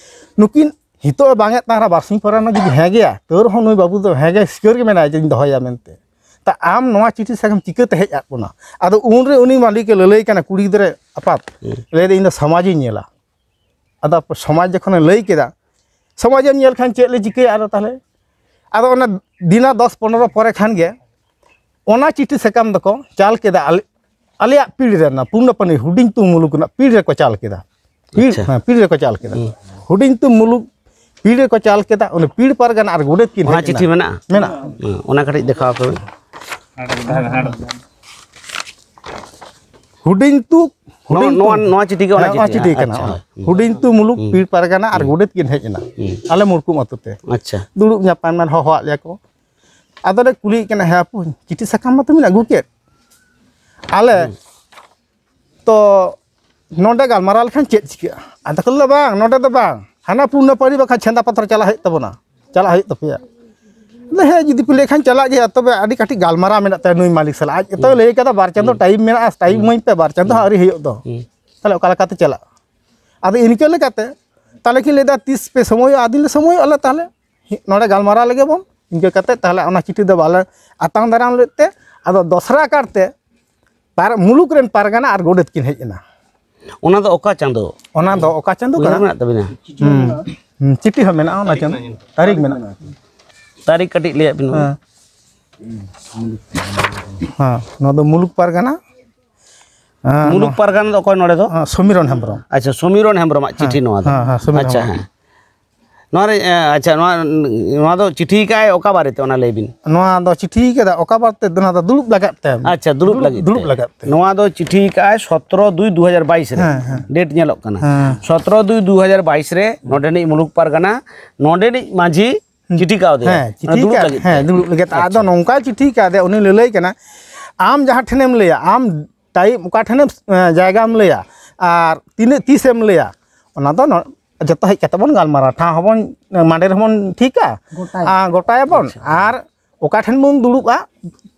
ᱱᱩᱠᱤᱱ ᱱᱤᱛᱚᱜ ᱮ ᱵᱟᱝ ᱮᱫ ᱛᱟᱦᱮᱱᱟ, ᱵᱟᱨᱥᱤᱧ ᱯᱚᱨᱮ ᱦᱚᱸ ᱡᱩᱫᱤ ᱦᱮᱸ ᱜᱮᱭᱟ, ᱛᱟᱹᱣ ᱨᱮᱦᱚᱸ ᱱᱩᱭ ᱵᱟᱹᱵᱩ ᱫᱚ ᱦᱮᱸ ᱜᱮ ᱥᱤᱠᱟᱹᱨ ᱜᱮ ᱢᱮᱱᱟᱭᱟ ᱡᱮᱧ ᱫᱚᱦᱚᱭᱟ ᱢᱮᱱᱛᱮ᱾ ᱛᱟ ᱟᱢ ᱱᱚᱣᱟ ᱪᱤᱴᱷᱤ ᱥᱟᱠᱟᱢ ᱪᱤᱠᱟᱹᱛᱮ ᱦᱮᱡ ᱟᱫ ᱵᱚᱱᱟ?" ᱟᱫᱚ ᱩᱱᱨᱮ ᱩᱱᱤ ᱢᱟᱹᱞᱤᱠᱮ ᱞᱟᱹᱞᱟᱹᱭ ᱠᱟᱱᱟ, ᱠᱩᱲᱤ ᱜᱤᱫᱽᱨᱟᱹ ᱟᱯᱟᱛ, ᱦᱩᱸ᱾ ᱞᱟᱹᱭᱫᱟ, "ᱤᱧ ᱫᱚ ᱥᱚᱢᱟᱡᱽ ᱤᱧ ᱧᱮᱞᱟ᱾" ᱟᱫᱚ ᱥᱚᱢᱟᱡᱽ ᱡᱚᱠᱷᱚᱱᱮ ᱞᱟᱹᱭ ᱠᱮᱫᱟ, ᱥᱚᱢᱟᱡᱽ ᱮᱢ ᱧᱮᱞ ᱠᱷᱟᱱ ᱪᱮᱫ ᱞᱮ ᱪᱤᱠᱟᱹᱭᱟ ᱟᱫᱚ ᱛᱟᱦᱞᱮ? ᱟᱫᱚ ᱚᱱᱟ ᱫᱤᱱᱟ ᱫᱚᱥ ᱯᱚᱱᱨᱚ ᱯᱚᱨᱮ ᱠᱷᱟᱱ ᱜᱮ ᱚᱱᱟ ᱪᱤᱴᱷᱤ ᱥᱟᱠᱟᱢ ᱫᱚᱠᱚ ᱪᱟᱞ ᱠᱮᱫᱟ ᱟᱞᱮ, ᱟᱞᱮᱭᱟᱜ ᱯᱤᱲ ᱨᱮᱱᱟᱜ ᱯᱩᱨᱱᱟᱯᱟᱱᱤ ᱦᱩᱰᱤᱧ ᱛᱩ ᱢᱩᱞᱩᱠ ᱨᱮᱱᱟᱜ ᱯᱤᱲ ᱨᱮᱠᱚ ᱪᱟᱞ ᱠᱮᱫᱟ᱾ ᱯᱤᱲ, ᱟᱪᱪᱷᱟ᱾ ᱦᱮᱸ, ᱯᱤᱲ ᱨᱮᱠᱚ ᱪᱟᱞ ᱠᱮᱫᱟ᱾ ᱦᱩᱸ᱾ ᱦᱩᱰᱤᱧ ᱛᱩ ᱢᱩᱞᱩᱠ ᱯᱤᱲ ᱨᱮᱠᱚ ᱪᱟᱞ ᱠᱮᱫᱟ᱾ ᱚᱱᱟ ᱯᱤᱲ ᱯᱟᱨᱜᱟᱱᱟ ᱟᱨ ᱜᱚᱰᱮᱛ ᱠᱤᱱ ᱚᱱᱟ ᱦᱮᱡ ᱪᱤᱴᱷᱤ ᱮᱱᱟ᱾ ᱢᱮᱱᱟᱜᱼᱟ? ᱢᱮᱱᱟᱜᱼᱟ᱾ ᱦᱮᱸ, ᱚᱱᱟ ᱠᱟᱹᱴᱤᱡ ᱫᱮᱠᱷᱟᱣ ᱟᱠᱚ ᱵᱤᱱ᱾ ᱦᱩᱰᱤᱧ ᱛᱩ, ᱱᱚᱣᱟ, ᱦᱩᱰᱤᱧ ᱱᱚᱣᱟ, ᱛᱩ᱾ ᱱᱚᱣᱟ ᱪᱤᱴᱷᱤ ᱜᱮ, ᱚᱱᱟ ᱦᱮᱸ, ᱚᱱᱟ ᱪᱤᱴᱷᱤ ᱪᱤᱴᱷᱤ ᱜᱮ᱾ ᱠᱟᱱᱟ᱾ ᱟᱪᱪᱷᱟ, ᱦᱳᱭ᱾ ᱦᱩᱰᱤᱧ ᱛᱩ ᱢᱩᱞᱩᱠ ᱦᱩᱸ᱾ ᱯᱤᱲ ᱯᱟᱨᱜᱟᱱᱟ ᱟᱨ ᱦᱩᱸ᱾ ᱜᱚᱰᱮᱛ ᱠᱤᱱ ᱦᱮᱡ ᱮᱱᱟ᱾ ᱦᱩᱸ᱾ ᱟᱞᱮ ᱢᱩᱨᱠᱩᱢ ᱟᱹᱛᱩ ᱛᱮ᱾ ᱟᱪᱪᱷᱟ᱾ ᱫᱩᱲᱩᱵ ᱧᱟᱯᱟᱢ ᱮᱱ, ᱦᱚᱦᱚᱣᱟᱫ ᱞᱮᱭᱟ ᱠᱚ᱾ ᱟᱫᱚᱞᱮ ᱠᱩᱞᱤᱭᱮ ᱠᱟᱱᱟ, "ᱦᱮᱸ ᱟᱯᱩ, ᱪᱤᱴᱷᱤ ᱥᱟᱠᱟᱢ ᱢᱟᱛᱚ ᱵᱤᱱ ᱟᱹᱜᱩ ᱠᱮᱫ, ᱟᱞᱮ ᱦᱩᱸ᱾ ᱛᱚ ᱱᱚᱰᱮ ᱜᱟᱞᱢᱟᱨᱟᱣ ᱞᱮᱠᱷᱟᱱ ᱪᱮᱫ ᱪᱤᱠᱟᱹᱜᱼᱟ?" ᱟᱫᱚ ᱠᱚ ᱞᱟᱹᱭᱫᱟ, "ᱵᱟᱝ, ᱱᱚᱰᱮ ᱫᱚ ᱵᱟᱝ, ᱦᱟᱱᱟ ᱯᱩᱨᱱᱟᱯᱟᱨᱤ ᱵᱟᱠᱷᱟᱱ ᱪᱷᱮᱸᱫᱟ ᱯᱟᱛᱷᱚᱨ ᱪᱟᱞᱟᱜ ᱦᱩᱭᱩᱜ ᱛᱟᱵᱚᱱᱟ, ᱪᱟᱞᱟᱜ ᱦᱩᱭᱩᱜ ᱛᱟᱯᱮᱭᱟ᱾" ᱟᱫᱚ ᱦᱮᱸ, ᱡᱩᱫᱤ ᱯᱮ ᱞᱟᱹᱭ ᱠᱷᱟᱱ ᱪᱟᱞᱟᱜ ᱜᱮᱭᱟ, ᱛᱚᱵᱮ ᱟᱹᱰᱤ ᱠᱟᱹᱴᱤᱡ ᱜᱟᱞᱢᱟᱨᱟᱣ ᱢᱮᱱᱟᱜ ᱛᱟᱭᱟ ᱱᱩᱭ ᱢᱟᱹᱞᱤᱠ ᱥᱟᱞᱟᱜ᱾ ᱟᱡ ᱜᱮᱛᱚᱭ ᱦᱩᱸ᱾ ᱞᱟᱹᱭ ᱠᱟᱫᱟ, "ᱵᱟᱨ ᱪᱟᱸᱫᱚ ᱦᱩᱸ᱾ ᱴᱟᱭᱤᱢ ᱢᱮᱱᱟᱜᱼᱟ, ᱴᱟᱭᱤᱢ ᱦᱩᱸ᱾ ᱤᱢᱟᱹᱧ ᱯᱮ, ᱵᱟᱨ ᱪᱟᱸᱫᱚ ᱦᱩᱸ᱾ ᱦᱚᱸ ᱟᱹᱣᱨᱤ ᱦᱩᱭᱩᱜ ᱫᱚ, ᱦᱩᱸ᱾ ᱛᱟᱦᱞᱮ ᱚᱠᱟ ᱞᱮᱠᱟᱛᱮ ᱪᱟᱞᱟᱜᱼᱟ?" ᱟᱫᱚ ᱤᱱᱠᱟᱹ ᱞᱮᱠᱟᱛᱮ ᱛᱟᱦᱞᱮ ᱠᱤᱱ ᱞᱟᱹᱭᱫᱟ, "ᱛᱤᱥ ᱯᱮ ᱥᱚᱢᱚᱭᱚᱜᱼᱟ?" ᱟᱫᱚᱧ ᱞᱟᱹᱭᱫᱟ, "ᱥᱚᱢᱚᱭᱚᱜᱼᱟ ᱞᱮ ᱛᱟᱦᱞᱮ, ᱱᱚᱰᱮ ᱜᱟᱞᱢᱟᱨᱟᱣ ᱞᱮᱜᱮ ᱵᱚᱱ᱾" ᱤᱱᱠᱟᱹ ᱠᱟᱛᱮ ᱛᱟᱦᱞᱮ ᱚᱱᱟ ᱪᱤᱴᱷᱤ ᱫᱚ ᱵᱟᱞᱮ ᱟᱛᱟᱝ ᱫᱟᱨᱟᱢ ᱞᱮᱫ ᱛᱮ, ᱟᱫᱚ ᱫᱚᱥᱨᱟ ᱠᱟᱨᱛᱮ ᱯᱟᱨ-, ᱢᱩᱞᱩᱠ ᱨᱮᱱ ᱯᱟᱨᱜᱟᱱᱟ ᱟᱨ ᱜᱚᱰᱮᱛ ᱠᱤᱱ ᱦᱮᱡ ᱮᱱᱟ᱾ ᱚᱱᱟ ᱫᱚ ᱚᱠᱟ ᱪᱟᱸᱫᱚ? ᱚᱱᱟ ᱫᱚ ᱚᱠᱟ ᱪᱟᱸᱫᱚ ᱩᱭᱦᱟᱹᱨ ᱠᱟᱱᱟ? ᱢᱮᱱᱟᱜ ᱛᱟᱵᱤᱱᱟ? ᱦᱩᱸ, ᱦᱩᱸ, ᱪᱤᱴᱷᱤ ᱦᱚᱸ ᱢᱮᱱᱟᱜᱼᱟ, ᱚᱱᱟ ᱪᱟᱸᱫᱚ ᱛᱟᱹᱨᱤᱠᱷ ᱢᱮᱱᱟᱜᱼᱟ᱾ ᱛᱟᱹᱨᱤᱠᱷ ᱠᱟᱹᱴᱤᱡ ᱞᱟᱹᱭᱟᱜ ᱵᱤᱱ᱾ ᱦᱮᱸ᱾ ᱦᱮᱸ, ᱱᱚᱣᱟ ᱫᱚ ᱢᱩᱞᱩᱠ ᱯᱟᱨᱜᱟᱱᱟ᱾ ᱦᱮᱸ, ᱢᱩᱞᱩᱠ ᱱᱚᱣᱟ ᱯᱟᱨᱜᱟᱱᱟ ᱫᱚ ᱚᱠᱚᱭ ᱱᱚᱰᱮ ᱫᱚ? ᱦᱮᱸ, ᱥᱚᱢᱤᱨᱚᱱ ᱦᱮᱢᱵᱨᱚᱢ᱾ ᱟᱪᱪᱷᱟ, ᱥᱚᱢᱤᱨᱚᱱ ᱦᱮᱢᱵᱨᱚᱢᱟᱜ ᱦᱮᱸ, ᱪᱤᱴᱷᱤ ᱱᱚᱣᱟ ᱫᱚ᱾ ᱦᱮᱸ, ᱦᱮᱸ, ᱥᱚᱢᱤᱨᱚᱱ ᱟᱪᱪᱷᱟ, ᱦᱮᱢᱵᱨᱚᱢ᱾ ᱦᱮᱸ᱾ ᱱᱚᱣᱟ ᱨᱮ, ᱮ, ᱟᱪᱪᱷᱟ, ᱱᱚᱣᱟ, ᱱᱚᱣᱟ ᱫᱚ ᱪᱤᱴᱷᱤ ᱠᱟᱜᱼᱟᱭ ᱚᱠᱟ ᱵᱟᱨᱮᱛᱮ, ᱚᱱᱟ ᱞᱟᱹᱭ ᱵᱤᱱ᱾ ᱱᱚᱣᱟ ᱫᱚ ᱪᱤᱴᱷᱤ ᱠᱟᱫᱟ ᱚᱠᱟ ᱵᱟᱨᱮᱛᱮ, ᱱᱚᱣᱟ ᱫᱚ ᱫᱩᱲᱩᱵ ᱞᱟᱜᱟᱫ ᱛᱮ᱾ ᱟᱪᱪᱷᱟ, ᱫᱩᱲᱩᱵ ᱫᱩᱲᱩᱵ, ᱞᱟᱹᱜᱤᱫ ᱫᱩᱲᱩᱵ ᱛᱮ᱾ ᱞᱟᱜᱟᱫ ᱛᱮ᱾ ᱱᱚᱣᱟ ᱫᱚ ᱪᱤᱴᱷᱤ ᱠᱟᱜᱼᱟᱭ ᱥᱚᱛᱨᱚ ᱫᱩᱭ ᱫᱩ ᱦᱟᱡᱟᱨ ᱵᱟᱭᱤᱥ ᱨᱮ, ᱦᱮᱸ, ᱦᱮᱸ᱾ ᱰᱮᱴ ᱧᱮᱞᱚᱜ ᱠᱟᱱᱟ᱾ ᱦᱮᱸ᱾ ᱥᱚᱛᱨᱚ ᱫᱩᱭ ᱫᱩ ᱦᱟᱡᱟᱨ ᱵᱟᱭᱤᱥ ᱨᱮ ᱱᱚᱰᱮᱱᱤᱡ ᱢᱩᱞᱩᱠ ᱯᱟᱨᱜᱟᱱᱟ, ᱱᱚᱰᱮᱱᱤᱡ ᱢᱟᱹᱡᱷᱤ ᱦᱩᱸ᱾ ᱪᱤᱴᱷᱤ ᱠᱟᱣᱫᱮᱭᱟ᱾ ᱦᱮᱸ, ᱪᱤᱴᱷᱤ ᱫᱩᱲᱩᱵ ᱠᱟᱜ-, ᱞᱟᱹᱜᱤᱫ ᱦᱮᱸ, ᱛᱮ᱾ ᱫᱩᱲᱩᱵ ᱞᱟᱹᱜᱤᱫ᱾ ᱟᱪᱪᱷᱟ᱾ ᱟᱫᱚ ᱱᱚᱝᱠᱟᱭ ᱪᱤᱴᱷᱤ ᱠᱟᱫᱮᱭᱟ, ᱩᱱᱤ ᱞᱟᱹᱞᱟᱹᱭ ᱠᱟᱱᱟ, ᱟᱢ ᱡᱟᱦᱟᱸ ᱴᱷᱮᱱᱮᱢ ᱞᱟᱹᱭᱟ, ᱟᱢ ᱴᱟᱭᱤᱢ ᱚᱠᱟ ᱴᱷᱮᱱᱮᱢ, ᱮᱸ, ᱡᱟᱭᱜᱟᱢ ᱞᱟᱹᱭᱟ, ᱟᱨ ᱛᱤᱱᱟᱹᱜ ᱛᱤᱥᱮᱢ ᱞᱟᱹᱭᱟ, ᱚᱱᱟ ᱫᱚ ᱱᱚ-, ᱡᱚᱛᱚ ᱦᱮᱡ ᱠᱟᱛᱮ ᱵᱚᱱ ᱜᱟᱞᱢᱟᱨᱟᱣᱟ᱾ ᱴᱷᱟᱶ ᱦᱚᱸᱵᱚᱱ ᱢᱟᱰᱮ ᱨᱮᱦᱚᱸ ᱵᱚᱱ ᱴᱷᱤᱠᱟ, ᱜᱚᱴᱟᱭᱟ᱾ ᱟᱨ ᱜᱚᱴᱟᱭᱟᱵᱚᱱ, ᱟᱪᱪᱷᱟ᱾ ᱟᱨ ᱚᱠᱟ ᱴᱷᱮᱱ ᱵᱚᱱ ᱫᱩᱲᱩᱵᱼᱟ,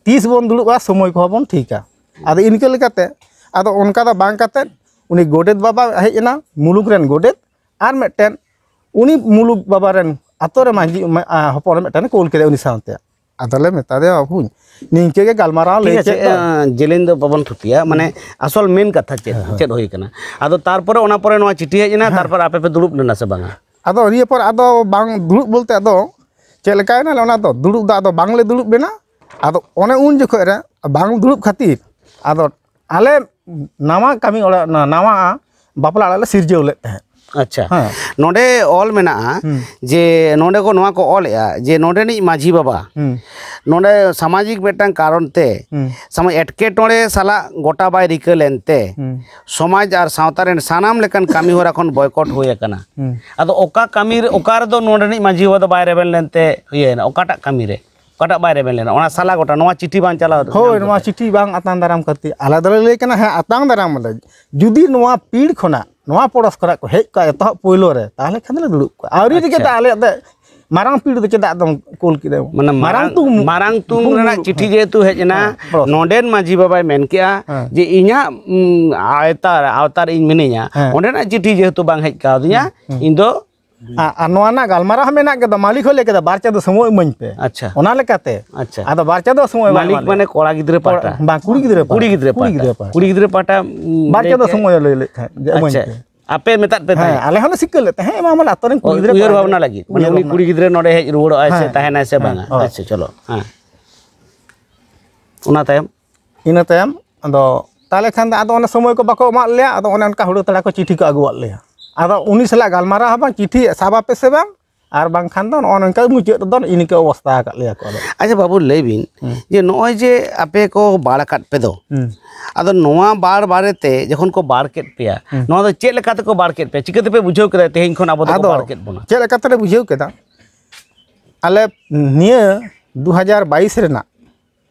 ᱛᱤᱥ ᱵᱚᱱ ᱫᱩᱲᱩᱵᱼᱟ, ᱥᱚᱢᱚᱭ ᱠᱚᱦᱚᱸ ᱵᱚᱱ ᱴᱷᱤᱠᱟ᱾ ᱟᱫᱚ ᱤᱱᱠᱟᱹ ᱞᱮᱠᱟᱛᱮ, ᱟᱫᱚ ᱚᱱᱠᱟ ᱫᱚ ᱵᱟᱝ ᱠᱟᱛᱮ, ᱩᱱᱤ ᱜᱚᱰᱮᱛ ᱵᱟᱵᱟ ᱦᱮᱡ ᱮᱱᱟ, ᱢᱩᱞᱩᱠ ᱨᱮᱱ ᱜᱚᱰᱮᱛ, ᱟᱨ ᱢᱤᱫᱴᱮᱱ ᱩᱱᱤ ᱢᱩᱞᱩᱠ ᱵᱟᱵᱟ ᱨᱮᱱ ᱟᱛᱳ ᱨᱮ ᱢᱟᱹᱡᱷᱤ, ᱢᱟ-, ᱟ, ᱦᱚᱯᱚᱱ ᱢᱤᱫᱴᱮᱱ ᱮ ᱠᱳᱞ ᱠᱮᱫᱮᱭᱟ ᱩᱱᱤ ᱥᱟᱶᱛᱮ᱾ ᱟᱫᱚᱞᱮ ᱢᱮᱛᱟ ᱫᱮᱭᱟ, "ᱵᱟᱹᱵᱩ, ᱱᱤᱝᱠᱟᱹ ᱜᱮ ᱜᱟᱞᱢᱟᱨᱟᱣ ᱴᱷᱤᱠ ᱞᱟᱹᱭ ᱟᱪᱷᱮ, ᱪᱮᱫ ᱫᱚ?" ᱮᱸ, ᱡᱮᱞᱮᱧ ᱫᱚ ᱵᱟᱵᱚᱱ ᱛᱷᱩᱛᱤᱭᱟ, ᱢᱟᱱᱮ ᱟᱥᱚᱞ ᱢᱮᱱ ᱠᱟᱛᱷᱟ ᱪᱮᱫ, ᱦᱮᱸ, ᱦᱳᱭ᱾ ᱪᱮᱫ ᱦᱩᱭ ᱠᱟᱱᱟ? ᱟᱫᱚ ᱛᱟᱨᱯᱚᱨᱮ, ᱚᱱᱟ ᱯᱚᱨᱮ ᱱᱚᱣᱟ ᱪᱤᱴᱷᱤ ᱦᱮᱡ ᱮᱱᱟ, ᱦᱮᱸ᱾ ᱛᱟᱨᱯᱚᱨ ᱟᱯᱮ ᱯᱮ ᱫᱩᱲᱩᱵ ᱞᱮᱱᱟ ᱥᱮ ᱵᱟᱝᱟ? ᱟᱫᱚ ᱱᱤᱭᱟᱹ ᱯᱚᱨ ᱟᱫᱚ ᱵᱟᱝ ᱫᱩᱲᱩᱵ ᱵᱚᱞᱛᱮ ᱟᱫᱚ ᱪᱮᱫ ᱞᱮᱠᱟᱭᱮᱱᱟ, ᱚᱱᱟ ᱫᱚ ᱫᱩᱲᱩᱵ ᱫᱚ ᱟᱫᱚ ᱵᱟᱝᱞᱮ ᱫᱩᱲᱩᱵ ᱞᱮᱱᱟ᱾ ᱟᱫᱚ ᱚᱱᱮ ᱩᱱ ᱡᱚᱠᱷᱚᱱ ᱨᱮ ᱵᱟᱝ ᱫᱩᱲᱩᱵ ᱠᱷᱟᱹᱛᱤᱨ ᱟᱫᱚ ᱟᱞᱮ ᱱᱟᱣᱟ ᱠᱟᱹᱢᱤ ᱚᱲᱟᱜ, ᱱᱟᱣᱟ ᱵᱟᱯᱞᱟ ᱚᱲᱟᱜ ᱞᱮ ᱥᱤᱨᱡᱟᱹᱣ ᱞᱮᱫ ᱛᱟᱦᱮᱸᱫ᱾ ᱟᱪᱪᱷᱟ᱾ ᱦᱮᱸ᱾ ᱱᱚᱰᱮ ᱚᱞ ᱢᱮᱱᱟᱜᱼᱟ ᱦᱩᱸ᱾ ᱡᱮ ᱱᱚᱰᱮ ᱠᱚ ᱱᱚᱣᱟ ᱠᱚ ᱚᱞᱮᱜᱼᱟ ᱡᱮ ᱱᱚᱰᱮᱱᱤᱡ ᱢᱟᱹᱡᱷᱤ ᱵᱟᱵᱟ ᱦᱩᱸ᱾ ᱱᱚᱰᱮ ᱥᱟᱢᱟᱡᱤᱠ ᱢᱤᱫᱴᱟᱝ ᱠᱟᱨᱚᱱ ᱛᱮ ᱦᱩᱸ᱾ ᱥᱟᱢᱟ ᱮᱴᱠᱮᱴᱚᱬᱮ ᱥᱟᱞᱟᱜ ᱜᱚᱴᱟ ᱵᱟᱭ ᱨᱤᱠᱟᱹ ᱞᱮᱱᱛᱮ ᱦᱩᱸ᱾ ᱥᱚᱢᱟᱡᱽ ᱟᱨ ᱥᱟᱶᱛᱟ ᱨᱮᱱ ᱥᱟᱱᱟᱢ ᱞᱮᱠᱟᱱ ᱠᱟᱹᱢᱤ ᱦᱚᱨᱟ ᱠᱷᱚᱱ ᱵᱚᱭᱠᱚᱴ ᱦᱩᱭ ᱟᱠᱟᱱᱟ᱾ ᱦᱩᱸ᱾ ᱟᱫᱚ ᱚᱠᱟ ᱠᱟᱹᱢᱤ ᱨᱮ, ᱚᱠᱟ ᱨᱮᱫᱚ ᱱᱚᱰᱮᱱᱤᱡ ᱢᱟᱹᱡᱷᱤ ᱵᱟᱵᱟ ᱫᱚ ᱵᱟᱭ ᱨᱮᱵᱮᱱ ᱞᱮᱱᱛᱮ ᱤᱭᱟᱹᱭᱮᱱᱟ? ᱚᱠᱟᱴᱟᱜ ᱠᱟᱹᱢᱤ ᱨᱮ, ᱚᱠᱟᱴᱟᱜ ᱵᱟᱭ ᱨᱮᱵᱮᱱ ᱞᱮᱱᱟ? ᱚᱱᱟ ᱥᱟᱞᱟ ᱜᱚᱴᱟ, ᱱᱚᱣᱟ ᱪᱤᱴᱷᱤ ᱵᱟᱝ ᱪᱟᱞᱟᱣ ᱦᱳᱭ, ᱧᱟᱢ ᱱᱚᱣᱟ ᱠᱟᱛᱮ? ᱪᱤᱴᱷᱤ ᱵᱟᱝ ᱟᱛᱟᱝ ᱫᱟᱨᱟᱢ ᱠᱷᱟᱹᱛᱤᱨ ᱟᱞᱮ ᱫᱚᱞᱮ ᱞᱟᱹᱭ ᱠᱟᱱᱟ, ᱦᱮᱸ, ᱟᱛᱟᱝ ᱫᱟᱨᱟᱢ ᱟᱞᱮ᱾ ᱡᱩᱫᱤ ᱱᱚᱣᱟ ᱯᱤᱲ ᱠᱷᱚᱱᱟᱜ, ᱱᱚᱣᱟ ᱯᱚᱲᱚᱥ ᱠᱷᱚᱱᱟᱜ ᱠᱚ ᱦᱮᱡ ᱠᱚᱜᱼᱟ ᱮᱛᱚᱦᱚᱵ ᱯᱳᱭᱞᱳ ᱨᱮ, ᱛᱟᱦᱚᱞᱮ ᱠᱷᱟᱱ ᱫᱚᱞᱮ ᱫᱩᱲᱩᱵ ᱠᱚᱜᱼᱟ᱾ ᱟᱹᱣᱨᱤ ᱨᱮᱜᱮ ᱟᱪᱪᱷᱟ᱾ ᱫᱚ ᱟᱞᱮᱭᱟᱜ ᱫᱚ ᱢᱟᱨᱟᱝ ᱯᱤᱲ ᱫᱚ ᱪᱮᱫᱟᱜ ᱫᱚᱢ ᱠᱩᱞ ᱠᱮᱫᱟ? ᱢᱟᱱᱮ ᱢᱟᱨᱟᱝ, ᱛᱩᱢ-, ᱢᱟᱨᱟᱝ ᱛᱩᱝ ᱛᱩᱢ ᱨᱮᱱᱟᱜ ᱢᱩᱞᱩᱠ, ᱪᱤᱴᱷᱤ ᱦᱮᱸ, ᱡᱮᱦᱮᱛᱩ ᱦᱮᱡ ᱮᱱᱟ, ᱦᱮᱸ, ᱯᱚᱲᱚᱥ᱾ ᱱᱚᱰᱮᱱ ᱢᱟᱹᱡᱷᱤ ᱵᱟᱵᱟᱭ ᱢᱮᱱ ᱠᱮᱜᱼᱟ ᱦᱮᱸ᱾ ᱡᱮ ᱤᱧᱟᱹᱜ, ᱩᱢ, ᱟᱭᱛᱟᱨ, ᱟᱣᱛᱟᱨ ᱤᱧ ᱢᱤᱱᱟᱹᱧᱟ, ᱦᱮᱸ᱾ ᱚᱸᱰᱮᱱᱟᱜ ᱪᱤᱴᱷᱤ ᱡᱮᱦᱮᱛᱩ ᱵᱟᱝ ᱦᱮᱡ ᱠᱟᱣᱫᱤᱧᱟ, ᱦᱮᱸ᱾ ᱤᱧ ᱫᱚ ᱟᱨ, ᱟᱨ ᱱᱚᱣᱟ ᱨᱮᱱᱟᱜ ᱜᱟᱞᱢᱟᱨᱟᱣ ᱦᱚᱸ ᱢᱮᱱᱟᱜ ᱜᱮᱫᱚ, ᱢᱟᱹᱞᱤᱠ ᱦᱚᱸ ᱞᱟᱹᱭ ᱠᱮᱫᱟ, "ᱵᱟᱨ ᱪᱟᱸᱫᱚ ᱥᱚᱢᱚᱭ ᱤᱢᱟᱹᱧ ᱯᱮ᱾" ᱟᱪᱪᱷᱟ᱾ ᱚᱱᱟ ᱞᱮᱠᱟᱛᱮ ᱟᱪᱪᱷᱟ᱾ ᱟᱫᱚ ᱵᱟᱨ ᱪᱟᱸᱫᱚ ᱥᱚᱢᱚᱭ ᱵᱟᱭ ᱢᱟᱹᱞᱤᱠ ᱮᱢᱟᱫ ᱞᱮᱭᱟ᱾ ᱢᱟᱱᱮ ᱠᱚᱲᱟ ᱜᱤᱫᱽᱨᱟᱹ ᱠᱚᱲᱟ-, ᱯᱟᱦᱴᱟ? ᱵᱟᱝ, ᱠᱩᱲᱤ ᱜᱤᱫᱽᱨᱟᱹ ᱯᱟᱦᱴᱟ᱾ ᱠᱩᱲᱤ ᱜᱤᱫᱽᱨᱟᱹ ᱯᱟᱦᱴᱟ᱾ ᱠᱩᱲᱤ ᱜᱤᱫᱽᱨᱟᱹ ᱯᱟᱦᱴᱟ᱾ ᱩᱢ, ᱵᱟᱨ ᱞᱟᱹᱭ ᱪᱟᱸᱫᱚ ᱠᱮᱫ-, ᱥᱚᱢᱚᱭ ᱞᱟᱹᱭ ᱞᱮᱫ ᱛᱟᱦᱮᱸᱫ ᱡᱮ ᱮᱢᱟᱹᱧ ᱟᱪᱪᱷᱟ᱾ ᱯᱮ᱾ ᱟᱯᱮ ᱢᱮᱛᱟᱫ ᱯᱮ ᱦᱮᱸ, ᱛᱟᱦᱮᱸᱫ? ᱟᱞᱮ ᱦᱚᱸᱞᱮ ᱥᱤᱠᱟᱹ ᱞᱮᱫ ᱛᱟᱦᱮᱸᱫ, ᱦᱮᱸ, ᱮᱢᱟᱢᱟᱞᱮ ᱟᱛᱳ ᱨᱮᱱ ᱠᱩᱲᱤ ᱳᱭ ᱜᱤᱫᱽᱨᱟᱹ ᱩᱭᱦᱟᱹᱨ ᱯᱟᱦᱴᱟ ᱵᱷᱟᱵᱽᱱᱟ ᱨᱮ᱾ ᱞᱟᱹᱜᱤᱫ, ᱢᱟᱱᱮ ᱩᱭᱦᱟᱹᱨ ᱩᱱᱤ ᱵᱷᱟᱵᱽᱱᱟ᱾ ᱠᱩᱲᱤ ᱜᱤᱫᱽᱨᱟᱹ ᱱᱚᱰᱮ ᱦᱮᱡ ᱨᱩᱣᱟᱹᱲᱚᱜᱼᱟᱭ ᱥᱮ ᱦᱮᱸ, ᱛᱟᱦᱮᱱᱟᱭ ᱥᱮ ᱦᱳᱭ᱾ ᱵᱟᱝᱟ? ᱟᱪᱪᱷᱟ, ᱪᱚᱞᱚ, ᱦᱮᱸ᱾ ᱚᱱᱟ ᱛᱟᱭᱚᱢ? ᱤᱱᱟᱹ ᱛᱟᱭᱚᱢ ᱟᱫᱚ ᱚᱱᱮ ᱥᱚᱢᱚᱭ ᱠᱚ ᱵᱟᱠᱚ ᱮᱢᱟᱫ ᱞᱮᱭᱟ, ᱟᱫᱚ ᱚᱱᱮ ᱚᱱᱠᱟ ᱦᱩᱲᱟᱹ ᱛᱟᱲᱟ ᱠᱚ ᱪᱤᱴᱷᱤ ᱠᱚ ᱟᱹᱜᱩᱣᱟᱫ ᱞᱮᱭᱟ᱾ ᱟᱫᱚ ᱩᱱᱤ ᱥᱟᱞᱟᱜ ᱜᱟᱞᱢᱟᱨᱟᱣ ᱦᱚᱸ ᱵᱟᱝ, ᱪᱤᱴᱷᱤ ᱥᱟᱵ ᱟᱯᱮ ᱥᱮ ᱵᱟᱝ, ᱟᱨ ᱵᱟᱝᱠᱷᱟᱱ ᱫᱚ ᱱᱚᱜᱼᱚ ᱱᱚᱝᱠᱟ ᱢᱩᱪᱟᱹᱫ ᱨᱮᱫᱚ ᱱᱤᱝᱠᱟᱹ ᱚᱵᱚᱥᱛᱟ ᱟᱠᱟᱫ ᱞᱮᱭᱟ ᱠᱚ᱾ ᱟᱫᱚ ᱟᱪᱪᱷᱟ ᱵᱟᱹᱵᱩ, ᱞᱟᱹᱭ ᱵᱤᱱ ᱦᱩᱸ᱾ ᱡᱮ ᱱᱚᱜᱼᱚᱭ ᱡᱮ ᱟᱯᱮ ᱠᱚ ᱵᱟᱲ ᱟᱠᱟᱫ ᱯᱮ ᱫᱚ, ᱦᱩᱸ᱾ ᱟᱫᱚ ᱱᱚᱣᱟ ᱵᱟᱲ ᱵᱟᱨᱮᱛᱮ ᱡᱚᱠᱷᱚᱱ ᱠᱚ ᱵᱟᱲ ᱠᱮᱫ ᱯᱮᱭᱟ, ᱦᱩᱸ᱾ ᱱᱚᱣᱟ ᱫᱚ ᱪᱮᱫ ᱞᱮᱠᱟ ᱛᱮᱠᱚ ᱵᱟᱲ ᱠᱮᱫ ᱯᱮᱭᱟ? ᱪᱤᱠᱟᱹ ᱛᱮᱯᱮ ᱵᱩᱡᱷᱟᱹᱣ ᱠᱮᱫᱟ ᱛᱮᱦᱮᱧ ᱠᱷᱚᱱ ᱟᱵᱚ ᱫᱚᱠᱚ ᱟᱫᱚ ᱵᱟᱲ ᱠᱮᱫ ᱵᱚᱱᱟ? ᱪᱮᱫ ᱞᱮᱠᱟ ᱛᱮᱞᱮ ᱵᱩᱡᱷᱟᱹᱣ ᱠᱮᱫᱟ? ᱟᱞᱮ ᱱᱤᱭᱟᱹ ᱫᱩ ᱦᱟᱡᱟᱨ ᱵᱟᱭᱤᱥ ᱨᱮᱱᱟᱜ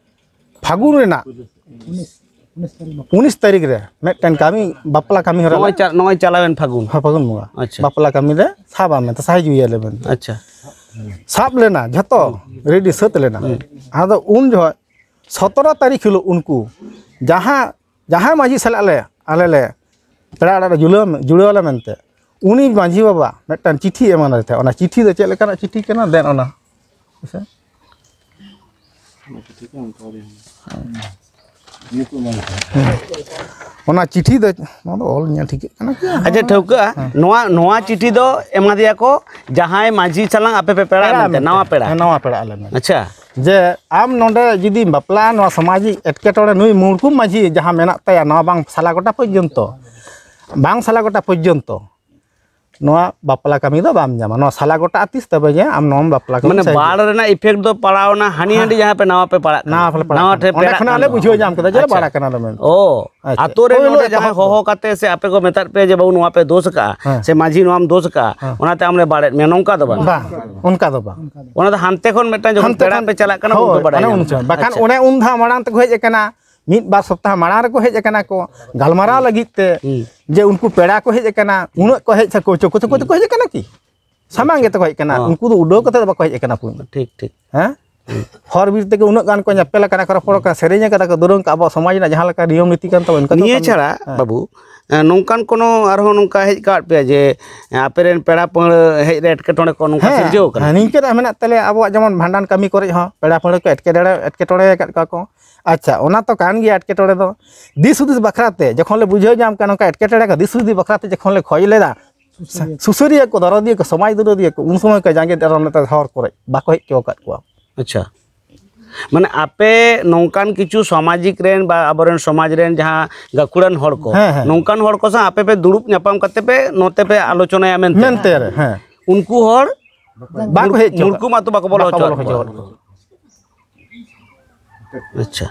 ᱯᱷᱟᱹᱜᱩᱱ ᱨᱮᱱᱟᱜ ᱩᱱᱤᱥ ᱛᱟᱹᱨᱤᱠᱷ ᱨᱮ ᱢᱤᱫᱴᱮᱱ ᱠᱟᱹᱢᱤ, ᱵᱟᱯᱞᱟ ᱠᱟᱹᱢᱤ ᱦᱚᱨᱟ ᱱᱚᱜᱼᱚᱭ ᱞᱮ, ᱪᱟ-, ᱱᱚᱜᱼᱚᱭ ᱪᱟᱞᱟᱣᱮᱱ ᱯᱷᱟᱹᱜᱩᱱ᱾ ᱦᱮᱸ, ᱯᱷᱟᱹᱜᱩᱱ ᱵᱚᱸᱜᱟ᱾ ᱟᱪᱪᱷᱟ᱾ ᱵᱟᱯᱞᱟ ᱠᱟᱹᱢᱤ ᱞᱮ ᱥᱟᱵᱟ ᱢᱮᱱᱛᱮ, ᱥᱟᱦᱟᱡᱽ ᱦᱩᱭ ᱟᱞᱮ ᱢᱮᱱᱛᱮ᱾ ᱟᱪᱪᱷᱟ᱾ ᱥᱟᱵ ᱞᱮᱱᱟ, ᱡᱷᱚᱛᱚ ᱨᱮᱰᱤ ᱥᱟᱹᱛ ᱞᱮᱱᱟ᱾ ᱦᱩᱸ᱾ ᱟᱫᱚ ᱩᱱ ᱡᱚᱦᱚᱜ ᱥᱚᱛᱨᱚ ᱛᱟᱹᱨᱤᱠᱷ ᱦᱤᱞᱳᱜ ᱩᱱᱠᱩ ᱡᱟᱦᱟᱸ, ᱡᱟᱦᱟᱸᱭ ᱢᱟᱹᱡᱷᱤ ᱥᱟᱞᱟᱜ ᱞᱮ, ᱟᱞᱮ ᱞᱮ ᱯᱮᱲᱟ ᱚᱲᱟᱜ ᱨᱮ ᱡᱩᱞᱟᱹᱣ, ᱡᱩᱲᱟᱹᱣ ᱟᱞᱮ ᱢᱮᱱᱛᱮ, ᱩᱱᱤ ᱢᱟᱹᱡᱷᱤ ᱵᱟᱵᱟ ᱢᱤᱫᱴᱟᱝ ᱪᱤᱴᱷᱤ ᱮᱢᱟᱱᱟᱭ ᱛᱟᱦᱮᱸᱫ᱾ ᱚᱱᱟ ᱪᱤᱴᱷᱤ ᱫᱚ ᱪᱮᱫ ᱞᱮᱠᱟᱱᱟᱜ ᱪᱤᱴᱷᱤ ᱠᱟᱱᱟ? ᱫᱮᱱ ᱚᱱᱟ ᱦᱮᱸᱥᱮ? ᱚᱱᱟ ᱪᱤᱴᱷᱤ ᱫᱚ, ᱱᱚᱣᱟ ᱫᱚ ᱚᱞ ᱧᱮᱞ ᱴᱷᱤᱠᱟᱹᱜ ᱠᱟᱱᱟ ᱠᱤ? ᱟᱪᱪᱷᱟ, ᱴᱷᱟᱹᱣᱠᱟᱹᱜᱼᱟ᱾ ᱱᱚᱣᱟ, ᱱᱚᱣᱟ ᱪᱤᱴᱷᱤ ᱫᱚ ᱮᱢᱟ ᱫᱮᱭᱟ ᱠᱚ ᱡᱟᱦᱟᱸᱭ ᱢᱟᱹᱡᱷᱤ ᱥᱟᱞᱟᱜ ᱟᱯᱮ ᱯᱮ ᱯᱮᱲᱟᱜᱼᱟ ᱢᱮᱱᱛᱮ, ᱱᱟᱣᱟ ᱯᱮᱲᱟ᱾ ᱦᱮᱸ, ᱱᱟᱣᱟ ᱯᱮᱲᱟ ᱟᱞᱮ ᱢᱮᱱᱛᱮ᱾ ᱟᱪᱪᱷᱟ᱾ ᱡᱮ ᱟᱢ ᱱᱚᱰᱮ ᱡᱩᱫᱤᱢ ᱵᱟᱯᱞᱟᱜᱼᱟ, ᱱᱚᱣᱟ ᱥᱟᱢᱟᱡᱤᱠ ᱮᱴᱠᱮᱴᱚᱬᱮ, ᱱᱩᱭ ᱢᱩᱨᱠᱩᱢ ᱢᱟᱹᱡᱷᱤ ᱡᱟᱦᱟᱸ ᱢᱮᱱᱟᱜ ᱛᱟᱭᱟ, ᱱᱚᱣᱟ ᱵᱟᱝ ᱥᱟᱞᱟ ᱜᱚᱴᱟ ᱯᱚᱨᱡᱚᱱᱛᱚ, ᱵᱟᱝ ᱥᱟᱞᱟ ᱜᱚᱴᱟ ᱯᱚᱨᱡᱚᱱᱛᱚ ᱱᱚᱣᱟ ᱵᱟᱯᱞᱟ ᱠᱟᱹᱢᱤ ᱫᱚ ᱵᱟᱢ ᱧᱟᱢᱟ᱾ ᱱᱚᱣᱟ ᱥᱟᱞᱟ ᱜᱚᱴᱟ ᱛᱤᱥ, ᱛᱚᱵᱮ ᱜᱮ ᱟᱢ ᱱᱚᱣᱟᱢ ᱵᱟᱯᱞᱟ ᱠᱟᱹᱢᱤ ᱢᱟᱱᱮ ᱥᱟᱹᱦᱤᱡ᱾ ᱵᱟᱲ ᱨᱮᱱᱟᱜ ᱤᱯᱷᱮᱠᱴ ᱫᱚ ᱯᱟᱲᱟᱣ ᱮᱱᱟ ᱦᱟᱹᱱᱤ ᱦᱮᱸ᱾ ᱦᱟᱹᱱᱰᱤ ᱡᱟᱦᱟᱸ ᱯᱮ ᱱᱟᱣᱟ ᱯᱮ ᱯᱟᱲᱟᱜ ᱠᱟᱱᱟ᱾ ᱱᱟᱣᱟ ᱯᱮ ᱯᱟᱲᱟᱜ ᱚᱸᱰᱮ ᱠᱟᱱᱟ᱾ ᱠᱷᱚᱱᱟᱜ ᱞᱮ ᱵᱩᱡᱷᱟᱹᱣ ᱧᱟᱢ ᱠᱮᱫᱟ ᱡᱮ ᱟᱪᱪᱷᱟ᱾ ᱵᱟᱲᱟ ᱠᱟᱱᱟ ᱞᱮ ᱢᱮᱱᱛᱮ᱾ ᱚ, ᱟᱪᱪᱷᱟ᱾ ᱟᱛᱳ ᱨᱮ ᱯᱳᱭᱞᱳ ᱱᱚᱰᱮ ᱡᱟᱦᱟᱸᱭ ᱮᱛᱚᱦᱚᱵ ᱦᱚᱦᱚ ᱫᱚ᱾ ᱠᱟᱛᱮ ᱥᱮ ᱟᱯᱮ ᱠᱚ ᱢᱮᱛᱟᱫ ᱯᱮᱭᱟ ᱡᱮ ᱵᱟᱹᱵᱩ ᱱᱚᱣᱟ ᱯᱮ ᱫᱳᱥ ᱟᱠᱟᱜᱼᱟ ᱦᱮᱸ᱾ ᱥᱮ ᱢᱟᱹᱡᱷᱤ ᱱᱚᱣᱟᱢ ᱫᱳᱥ ᱟᱠᱟᱜᱼᱟ, ᱦᱮᱸ᱾ ᱚᱱᱟᱛᱮ ᱟᱢ ᱞᱮ ᱵᱟᱲᱮᱫ ᱢᱮᱭᱟ, ᱱᱚᱝᱠᱟ ᱫᱚ ᱵᱟᱝ? ᱵᱟᱝ, ᱚᱱᱠᱟ ᱫᱚ ᱵᱟᱝ᱾ ᱚᱱᱟ ᱫᱚ ᱦᱟᱱᱛᱮ ᱠᱷᱚᱱ ᱢᱤᱫᱴᱟᱝ ᱡᱚᱠᱷᱚᱱ ᱦᱟᱱᱛᱮ ᱯᱮᱲᱟ ᱠᱷᱚᱱ ᱯᱮ ᱪᱟᱞᱟᱜ ᱠᱟᱱᱟ, ᱩᱱ ᱦᱳᱭ, ᱯᱮ ᱵᱟᱲᱟᱭ ᱚᱱᱮ ᱧᱟᱢᱟ᱾ ᱩᱱ ᱥᱚᱢᱚᱭ᱾ ᱵᱟᱠᱷᱟᱱ ᱟᱪᱪᱷᱟ᱾ ᱚᱱᱮ ᱩᱱ ᱫᱷᱟᱣ ᱢᱟᱲᱟᱝ ᱛᱮᱠᱚ ᱦᱮᱡ ᱟᱠᱟᱱᱟ, ᱢᱤᱫ ᱵᱟᱨ ᱥᱚᱯᱛᱟᱦᱚ ᱢᱟᱲᱟᱝ ᱨᱮᱠᱚ ᱦᱮᱡ ᱟᱠᱟᱱᱟ ᱠᱚ ᱜᱟᱞᱢᱟᱨᱟᱣ ᱞᱟᱹᱜᱤᱫ ᱛᱮ, ᱦᱩᱸ᱾ ᱡᱮ ᱩᱱᱠᱩ ᱯᱮᱲᱟ ᱠᱚ ᱦᱮᱡ ᱟᱠᱟᱱᱟ, ᱩᱱᱟᱹᱜ ᱠᱚ ᱦᱮᱡ ᱥᱟᱠᱚ ᱪᱚ, ᱠᱚ ᱪᱚ ᱠᱚ ᱦᱮᱡ ᱟᱠᱟᱱᱟ ᱠᱤ? ᱥᱟᱢᱟᱝ ᱟᱪᱪᱷᱟ᱾ ᱜᱮᱛᱚ ᱠᱚ ᱦᱮᱡ ᱟᱠᱟᱱᱟ, ᱦᱚᱸ᱾ ᱩᱱᱠᱩ ᱫᱚ ᱩᱰᱟᱹᱣ ᱠᱟᱛᱮ ᱫᱚ ᱵᱟᱠᱚ ᱦᱮᱡ ᱟᱠᱟᱱᱟ ᱯᱩᱭᱞᱩ᱾ ᱴᱷᱤᱠ, ᱴᱷᱤᱠ᱾ ᱦᱮᱸ? ᱦᱚᱨ ᱵᱤᱨ ᱛᱮᱜᱮ ᱩᱱᱟᱹᱜ ᱜᱟᱱ ᱠᱚ ᱧᱮᱯᱮᱞ ᱟᱠᱟᱱᱟ, ᱠᱚ ᱨᱚᱯᱚᱲ ᱟᱠᱟᱱᱟ, ᱥᱮᱨᱮᱧ ᱟᱠᱟᱫᱟ ᱠᱚ, ᱫᱩᱨᱟᱹᱝ ᱠᱚ, ᱟᱵᱚᱣᱟᱜ ᱥᱚᱢᱟᱡᱽ ᱨᱮᱱᱟᱜ ᱡᱟᱦᱟᱸ ᱞᱮᱠᱟ ᱱᱤᱭᱚᱢ ᱱᱤᱛᱤ ᱠᱟᱱ ᱛᱟᱵᱚᱱᱟ, ᱚᱱᱠᱟ ᱠᱚ ᱱᱤᱭᱟᱹ ᱠᱟᱹᱢᱤ᱾ ᱪᱷᱟᱲᱟ, ᱦᱮᱸ᱾ ᱵᱟᱹᱵᱩ, ᱮᱸ, ᱱᱚᱝᱠᱟᱱ ᱠᱳᱱᱳ ᱟᱨᱦᱚᱸ ᱱᱚᱝᱠᱟ ᱦᱮᱡ ᱠᱟᱜ ᱯᱮᱭᱟ ᱡᱮ, ᱮᱸ, ᱟᱯᱮᱨᱮᱱ ᱯᱮᱲᱟ ᱯᱟᱹᱲᱦᱟᱹ ᱦᱮᱡ ᱨᱮ ᱮᱴᱠᱮᱴᱚᱬᱮ ᱠᱚ ᱱᱚᱝᱠᱟ ᱦᱮᱸ, ᱥᱤᱨᱡᱟᱹᱣ ᱠᱟᱱᱟ? ᱦᱮᱸ, ᱱᱤᱝᱠᱟᱹᱱᱟᱜ ᱢᱮᱱᱟᱜ ᱛᱟᱞᱮᱭᱟ᱾ ᱟᱵᱚᱣᱟᱜ ᱡᱮᱢᱚᱱ ᱵᱷᱟᱸᱰᱟᱱ ᱠᱟᱹᱢᱤ ᱠᱚᱨᱮ ᱦᱚᱸ ᱯᱮᱲᱟ ᱯᱟᱹᱲᱦᱟᱹ ᱠᱚ ᱮᱴᱠᱮᱴᱚᱬᱮ, ᱮᱴᱠᱮᱴᱚᱬᱮ ᱟᱠᱟᱫ ᱠᱚᱣᱟ ᱠᱚ᱾ ᱟᱪᱪᱷᱟ, ᱚᱱᱟ ᱛᱚ ᱠᱟᱱ ᱜᱮᱭᱟ ᱮᱴᱠᱮᱴᱚᱬᱮ ᱫᱚ᱾ ᱫᱤᱥ ᱦᱩᱫᱤᱥ ᱵᱟᱠᱷᱨᱟ ᱛᱮ ᱡᱚᱠᱷᱚᱱ ᱞᱮ ᱵᱩᱡᱷᱟᱹᱣ ᱧᱟᱢ ᱠᱮᱫᱟ ᱱᱚᱝᱠᱟ ᱮᱴᱠᱮᱴᱚᱬᱮ ᱠᱚ, ᱫᱤᱥ ᱦᱩᱫᱤᱥ ᱵᱟᱠᱷᱨᱟ ᱛᱮ ᱡᱚᱠᱷᱚᱱ ᱞᱮ ᱠᱷᱚᱡ ᱞᱮᱫᱟ, ᱥᱩᱥᱟᱹᱨᱤᱭᱟᱹ᱾ ᱥᱩᱥᱟᱹᱨᱤᱭᱟᱹ ᱠᱚ, ᱫᱚᱨᱚᱫᱤᱭᱟᱹ ᱠᱚ, ᱥᱚᱢᱟᱡᱽ ᱫᱚᱨᱚᱫᱤᱭᱟᱹ ᱠᱚ, ᱩᱱ ᱥᱚᱢᱚᱭ ᱠᱚ ᱡᱟᱸᱜᱮ ᱫᱟᱨᱟᱢ ᱞᱮᱫᱟ ᱦᱚᱨ ᱠᱚᱨᱮ, ᱵᱟᱠᱚ ᱦᱮᱡ ᱦᱚᱪᱚ ᱟᱠᱟᱫ ᱠᱚᱣᱟ᱾ ᱟᱪᱪᱷᱟ, ᱢᱟᱱᱮ ᱟᱯᱮ ᱱᱚᱝᱠᱟᱱ ᱠᱤᱪᱷᱩ ᱥᱟᱢᱟᱡᱤᱠ ᱨᱮᱱ ᱵᱟ ᱟᱵᱚᱨᱮᱱ ᱥᱚᱢᱟᱡᱽ ᱨᱮᱱ ᱡᱟᱦᱟᱸ ᱜᱟᱹᱠᱷᱩᱲᱟᱱ ᱦᱚᱲ ᱠᱚ, ᱦᱮᱸ, ᱦᱮᱸ᱾ ᱱᱚᱝᱠᱟᱱ ᱦᱚᱲ ᱠᱚ ᱥᱟᱶ ᱟᱯᱮ ᱯᱮ ᱫᱩᱲᱩᱵ ᱧᱟᱯᱟᱢ ᱠᱟᱛᱮ ᱯᱮ ᱱᱚᱛᱮ ᱯᱮ ᱟᱞᱳᱪᱚᱱᱟᱭᱟ ᱢᱮᱱᱛᱮ? ᱢᱮᱱᱛᱮ ᱨᱮ, ᱦᱮᱸ᱾ ᱩᱱᱠᱩ ᱦᱚᱲ ᱵᱟᱠᱚ ᱦᱮᱡ ᱦᱚᱪᱚ ᱢᱩᱨᱠᱩᱢ ᱟᱛᱳ ᱵᱟᱠᱚ ᱵᱚᱞᱚ ᱵᱟᱠᱚ ᱦᱚᱪᱚ ᱵᱚᱞᱚ ᱟᱠᱚᱣᱟ᱾ ᱦᱚᱪᱚ ᱟᱠᱚᱣᱟ᱾ ᱟᱪᱪᱷᱟ᱾